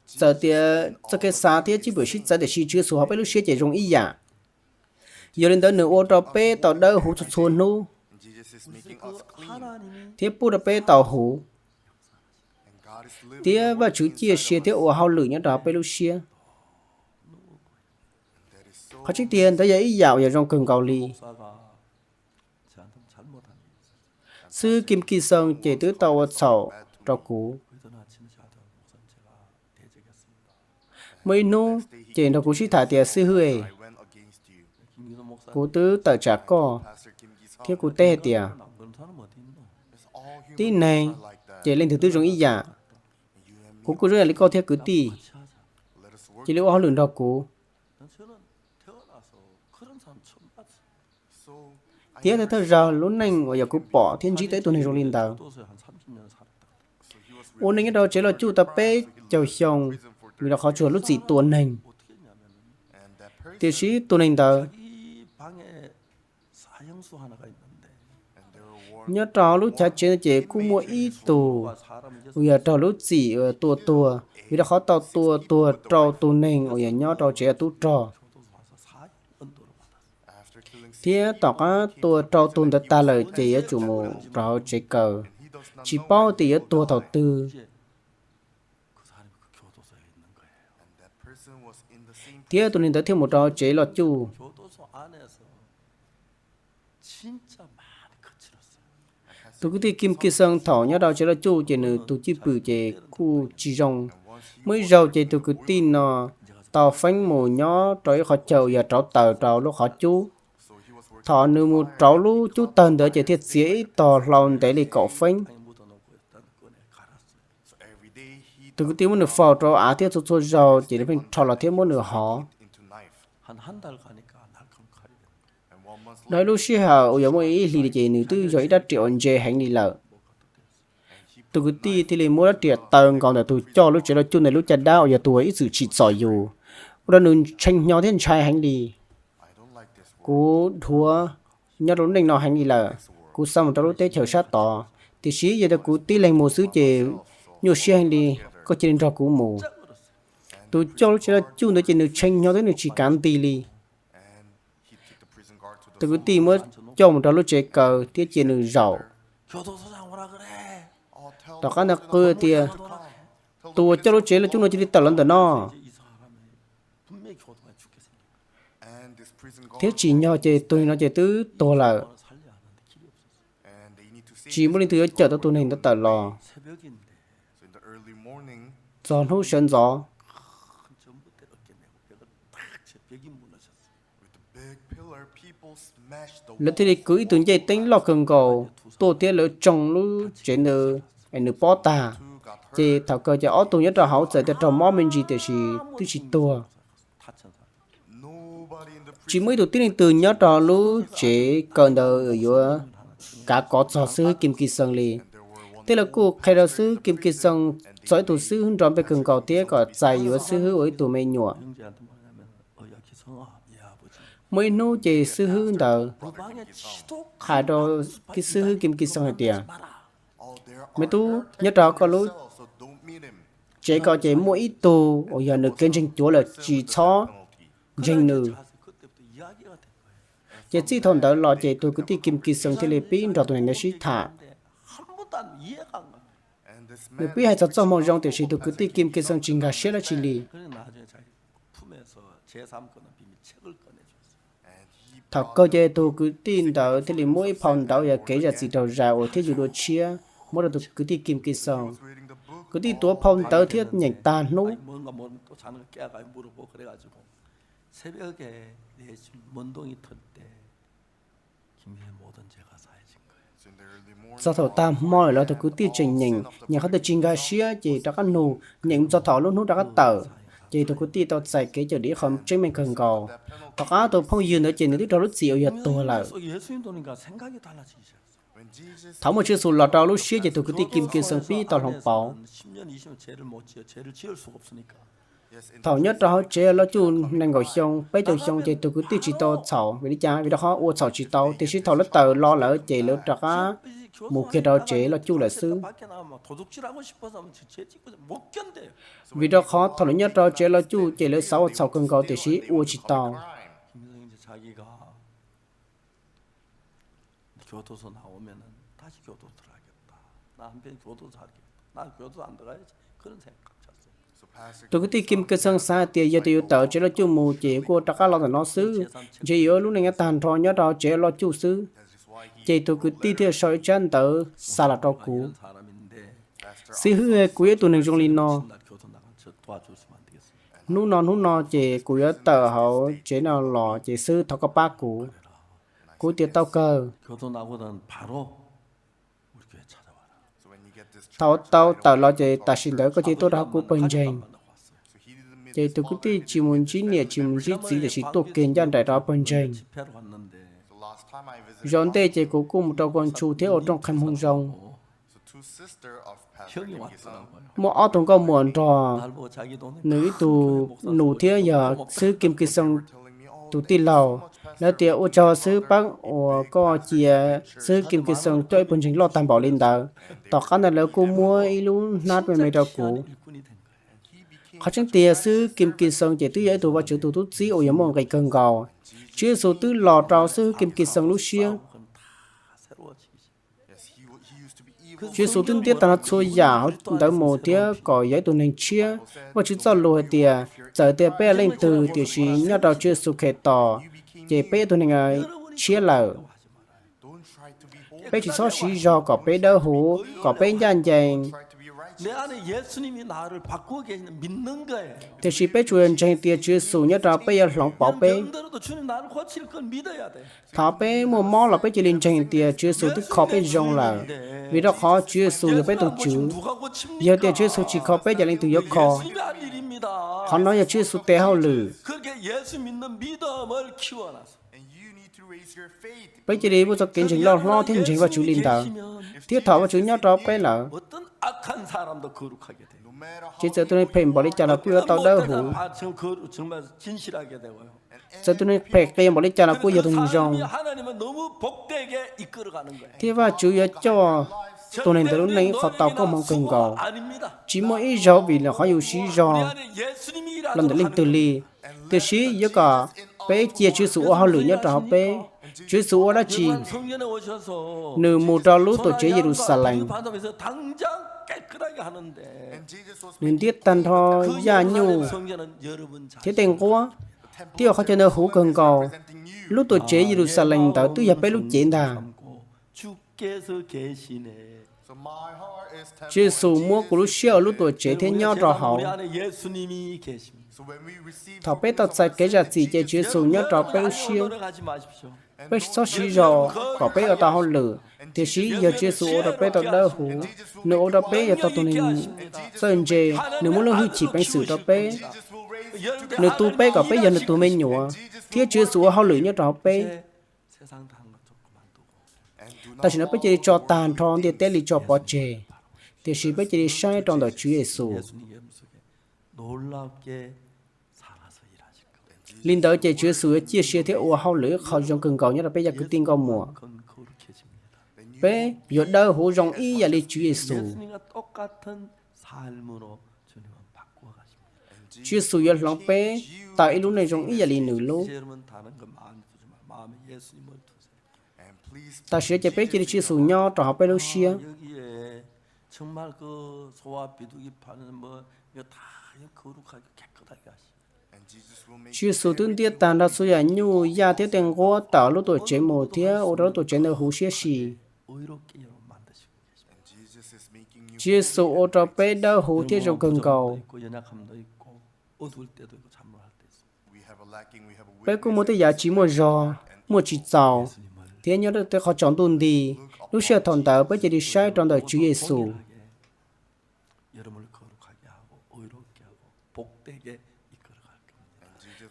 Txawm tias txoj kev xav thiab cwj pwm sib txawv tiam sis Tswv Yexus hauv peb lub siab ces zoo ib yam. Yog li ntawd nws ua rau peb tau dawb huv txhua txhua hnub thiab pub rau peb tau huv. Thiab Vajtswv ciaj sia thiab ua hauj lwm nyob rau peb lub siab. Qhov tseeb tiag ntawd yog ib yam uas yog zoo kawg nkaus li. Xib hwb Kim Ki Sung ces twb tau ua txhaum rau kuv. Muaj ib hnub ces nrog kuv sib tham tias, Xib hwb, kuv twb tawm tsam koj. Thiab kuv teb hais tias, Tib neeg ces leej twg twb zoo ib yam. Kuv kuj zoo ib yam li koj thiab kwv tij. Cia li ua hauj lwm nrog kuv. Thiab thawj thawj zaug lub neej uas yog kuv pom thiab ntsib tau ib tug neeg zoo li ntawd. Ua neej nyob rau tsev loj cuj tau peb caug xyoo vim rau qhov tsuas lub txim tua neeg. Tiam sis tus neeg ntawd, nyob rau lub chav tsev ntawd ces kuj muaj ib tug uas yog raug lub txim tua tuag vim rau qhov tau tua tuag rau tus neeg uas yog nyob rau tsev ua tub rog. Thiab tom qab tua rau tus ntawd tag lawm ces yuav tsum mus rau hauv tsev kaw, tsis paub tias yuav tuag thaum twg. Thiab tus neeg ntawd thiaj mus rau tsev loj cuj. Tus kwv tij Kim Ki Sung thaum nyob rau tsev loj cuj ces nws tus cwj pwm ces kuj tsis zoo. Muaj ib zaug ces tus kwv tij no tau feeb mus nyob rau ib qhov chaw uas yog rauv taws rau lub qhov cub. Thaum nws mus rauv lub cub tawg ntawd ces thiaj txiav ib tog hlau ntev li kaum feeb. Tus kwv tij muab nws faus rau av thiab txhua txhua zaug ces nws pheej rho los thiab muab nws hov. Dhau ib lub sij hawm uas yuav muaj ib hlis li ces nws twb yog ib rab riam uas ntse heev li lawm. Tus kwv tij thiaj li muab rab riam taw nkaus ntawm tus coj lub tsev loj cuj ntawd lub caj dab uas yog tus uas ib txwm tsim txom yus, ua rau nws tshee hnyo thiab ntshai heev li. Kuv dhuav nyob rau lub neej no heev li lawm, kuv xav mus rau lub teb chaws sab tod, tiam sis yog tias kuv tib leeg mus xwb ces nyuaj siab heev li, koj cia li nrog kuv mus. Tus coj lub tsev loj cuj ntawd ces nws tshee hnyo thiab nws tsis kav nti li. Tus kwv tij muab coj mus rau lub tsev kaw thiab cia nws zaum. Tom qab ntawd qw tias, tus uas coj lub tsev loj cuj no cia li tawm los ntawm no, thiab tsim nyog ces tus neeg no ces twb tuag lawm, tsis muaj leej twg yuav cawm tau tus neeg ntawd tawm los. Txog hnub sawv ntxov, lawv thiaj li kwv ib tug ncej teeb loj kawg nkaus tuaj thiab lawv tsoo lub tsev ntawd es nws pob tag. Ces thaum kawg ces ob tug nyob rau hauv txawm tias raug mob me ntsis tiam sis twb tsis tuag. Tsis muaj ib tug tib leej twg nyob rau lub tsev kawm ntawd yuav kav kov txog xib hwb Kim Ki Xeej li. Tej lawv kuj qhia rau xib hwb Kim Ki Xeej txog ib tug xib hwb nrov npe kawg nkaus thiab kom txais yuav xib hwb ua ib tug me nyuam. Muaj ib hnub ces xib hwb ntawd hais rau xib hwb Kim Ki Xeej hais tias, me tub, nyob rau koj lub tsev ko ces muaj ib tug uas yog nws kev ntseeg cuav lawm, tsis txhob ntseeg nws. Ces txij thaum ntawd los ces tus kwv tij Kim Ki Xeej thiaj li pib nrog tus neeg ntawd sib tham. Nws pib hais txog txoj moo zoo tiam sis tus kwv tij Kim Ki Xeej tsis nkag siab dab tsi li. Thaum kawg ces tus kwv tij ntawd thiaj li muab ib phau ntawv yog kev zam txim raug zais uas thiab yug dua tshiab muab rau tus kwv tij Kim Ki Xeej. Kwv tij tuav phau ntawv thiab nyeem tag hnub. Txog thaum tag hmo lawm los tus kwv tij tseem nyeem, nyeem qhov twg tsis nkag siab ces rov qab nug, nyeem mus txog thaum lub hnub rov qab tawm, ces tus kwv tij tau txais kev cawm dim ib qho tseeb meej kawg nkaus. Tom qab tus phooj ywg ntawd ces nws twb raug lub txim uas yog tuag lawm. Thaum muaj Tswv Yexus los rau lub siab ces tus kwv tij Kim Ki Xeej pib tau hloov pauv. Thaum nyob rau hauv tsev loj cuj nees nkaum xyoo, peb caug xyoo ces tus kwv tij tsis tau txhaum. Vim li cas? Vim rau qhov ua txhaum tsis tau, tiam sis thaum lawv tawm los lawm ces lawv rov qab mus kiag rau tsev loj cuj lawm xwb. Vim rau qhov thaum lawv nyob rau tsev loj cuj ces lawv xav ua txhaum kawg nkaus tiam sis ua tsis tau. Tus kwv tij Kim Ki Xeej xav hais tias yog tias yuav tawm tsev loj cuj mus ces kuj rov qab los ntawm no xwb, ntshe yuav lub neej nyob tag nrho nyob rau tsev loj cuj xwb. Ces tus kwv tij thiaj sau ib tsab ntawv xa los rau kuv. Xib hwb, kuv yog ib tug neeg zoo li no. Hnub no hnub no ces kuv yuav tawm hauv tsev no los ces xib hwb thov koj pab kuv. Kuv tias tau kawg. Thaum tau tawm los ces tam sim ntawd koj cia li tuaj rau hauv kuv pawg ntseeg. Ces tus kwv tij tsis mus ntsib niam tsis mus ntsib txiv tiam sis tuaj kiag ncaj nraim rau hauv pawg ntseeg. Zaum ntej ces kuv kuj mus rau Kuam Tsu thiab ua rooj qhia hmoo zoo. Muaj ob tug nkauj muam nrog nws ib tug nus thiab yog xib hwb Kim Ki Xeej tus tij laug. Lawv tias ua tsaug xib hwb Park uas koj cia xib hwb Kim Ki Xeej coj ib pawg ntseeg loj tag npaum li ntawd. Tom qab ntawd lawv kuj muab ib lub hnab me me rau kuv. Qhov tseeb tiag xib hwb Kim Ki Xeej ces twb yog ib tug Vajtswv tus tub txib uas yog muaj nqis kawg nkaus. Tswv Yexus twb los rau xib hwb Kim Ki Xeej lub siab. Tswv Yexus twb ntiab tag nrho txhua yam hauv ntawd mus thiab kom yog ib tug neeg tshiab. Vajtswv txoj lus hais tias txawm tias peb yog leej twg tiam sis nyob rau Tswv Yexus Khetos ces peb yog tus neeg tshiab lawm. Peb tsis txhob siv zog kom peb dawb huv, kom peb ncaj ncees, tiam sis peb tsuas yog ntseeg tias Tswv Yexus nyob rau peb yuav hloov pauv peb. Thaum peb muaj mob los peb cia li ntseeg tias Tswv Yexus twb kho peb zoo lawm, vim rau qhov Tswv Yexus yog peb tus Tswv. Yog tias Tswv Yexus tsis kho peb ces leej twg yuav kho? Qhov no yog Tswv Yexus tes hauj lwm. Peb cia li muaj txoj kev ntseeg loj hlob thiab ntseeg Vajtswv li ntawd. Thiab thaum Vajtswv nyob rau peb lawm, ces txawm tus neeg phem npaum li cas los kuj yuav tau dawb huv. Txawm tus neeg phem qias npaum li cas los kuj yog tus neeg zoo. Thiab Vajtswv yuav coj tus neeg ntawd lub neej ib qho tau koob hmoov kawg nkaus. Tsis muaj ib zaug vim lawv qhov yus siv zog los ntawm leej twg li, tiam sis yuav kom peb cia Tswv Yexus ua hauj lwm nyob rau hauv peb. Tswv Yexus ua dab tsi? Nws mus rau lub Tuam Tsev Yeluxalees. Nws ntiab tag nrho yaj nyuj thiab tej nquab, thiab ua qhov chaw ntawd huv kawg nkaus. Lub Tuam Tsev Yeluxalees ntawd twb yog peb lub cev ntag. Tswv Yexus muab kuv lub siab ua lub tuam tsev thiab nyob rau hauv. Thaum peb tau txais kev zam txim ces Tswv Yexus nyob rau peb lub siab. Peb tsis txhob siv zog kom peb ua tau hauj lwm, tiam sis yog Tswv Yexus ua rau peb tau dawb huv. Nws ua rau peb yog tau tus neeg txawj ntse. Nws muaj lub hwj chim peev xwm rau peb. Nws tu peb kom peb yog nws tus me nyuam, thiab Tswv Yexus ua hauj lwm nyob rau hauv peb. Tam sim no peb cia li tso tag nrho ntiaj teb li tso pov tseg, tiam sis peb cia li saib rau ntawm Tswv Yexus. Li ntawd ces Tswv Yexus yuav ciaj sia thiab ua hauj lwm ib qho zoo kawg nkaus nyob rau peb cov kwv tij nkauj muam. Peb yuav dawb huv zoo ib yam li Tswv Yexus. Tswv Yexus yuav hloov peb tau ib lub neej zoo ib yam li nws lub. Tam sim no ces peb cia li Tswv Yexus nyob rau hauv peb lub siab. Tswv Yexus twb ntiab tag nrho txhua yam nyuj yaj thiab tej nquab tawm lub tuam tsev mus thiab ua rau lub tuam tsev ntawd huv siab si. Tswv Yexus ua rau peb dawb huv thiab zoo kawg nkaus. Peb kuj muaj tej yam tsis muaj zog, muaj tsis txaus, thiab nyob rau tej qhov tsaus ntuj nti. Lub sij hawm thaum ntawd peb cia li saib rau ntawm Tswv Yexus.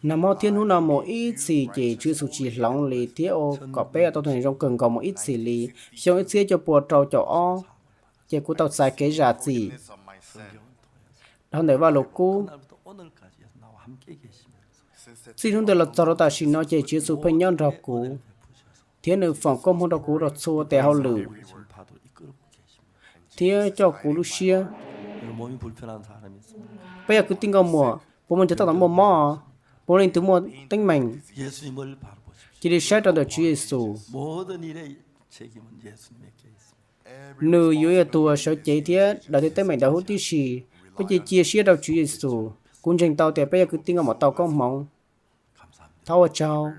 Nag hmo thiab hnub no mus ib txhis ces Tswv Yexus tsis hloov li thiab ua kom peb tau tus neeg zoo kawg nkaus mus ib txhis li. Xyoo ib txhiab cuaj pua rau caum ob, ces kuv tau txais kev zam txim dhau ntawm Vaj Lug Kub. Txij hnub ntawd los txog rau tam sim no ces Tswv Yexus pheej nyob nrog kuv, thiab nws foom koob hmoov rau kuv rau txhua tes hauj lwm, thiab coj kuv lub siab. Peb yog kwv tij nkauj muam, puas muaj leej twg tab tom muaj mob? Puas muaj leej twg muaj teeb meem? Cia li saib rau ntawm Tswv Yexus. Nws yuav yog tus uas sawv cev thiab daws tej teeb meem ntawd huv tib si. Peb cia li cia siab rau Tswv Yexus. Kuv ntseeg tau tias peb yog kwv tij nkauj muam tau koob hmoov. Thov ua tsaug.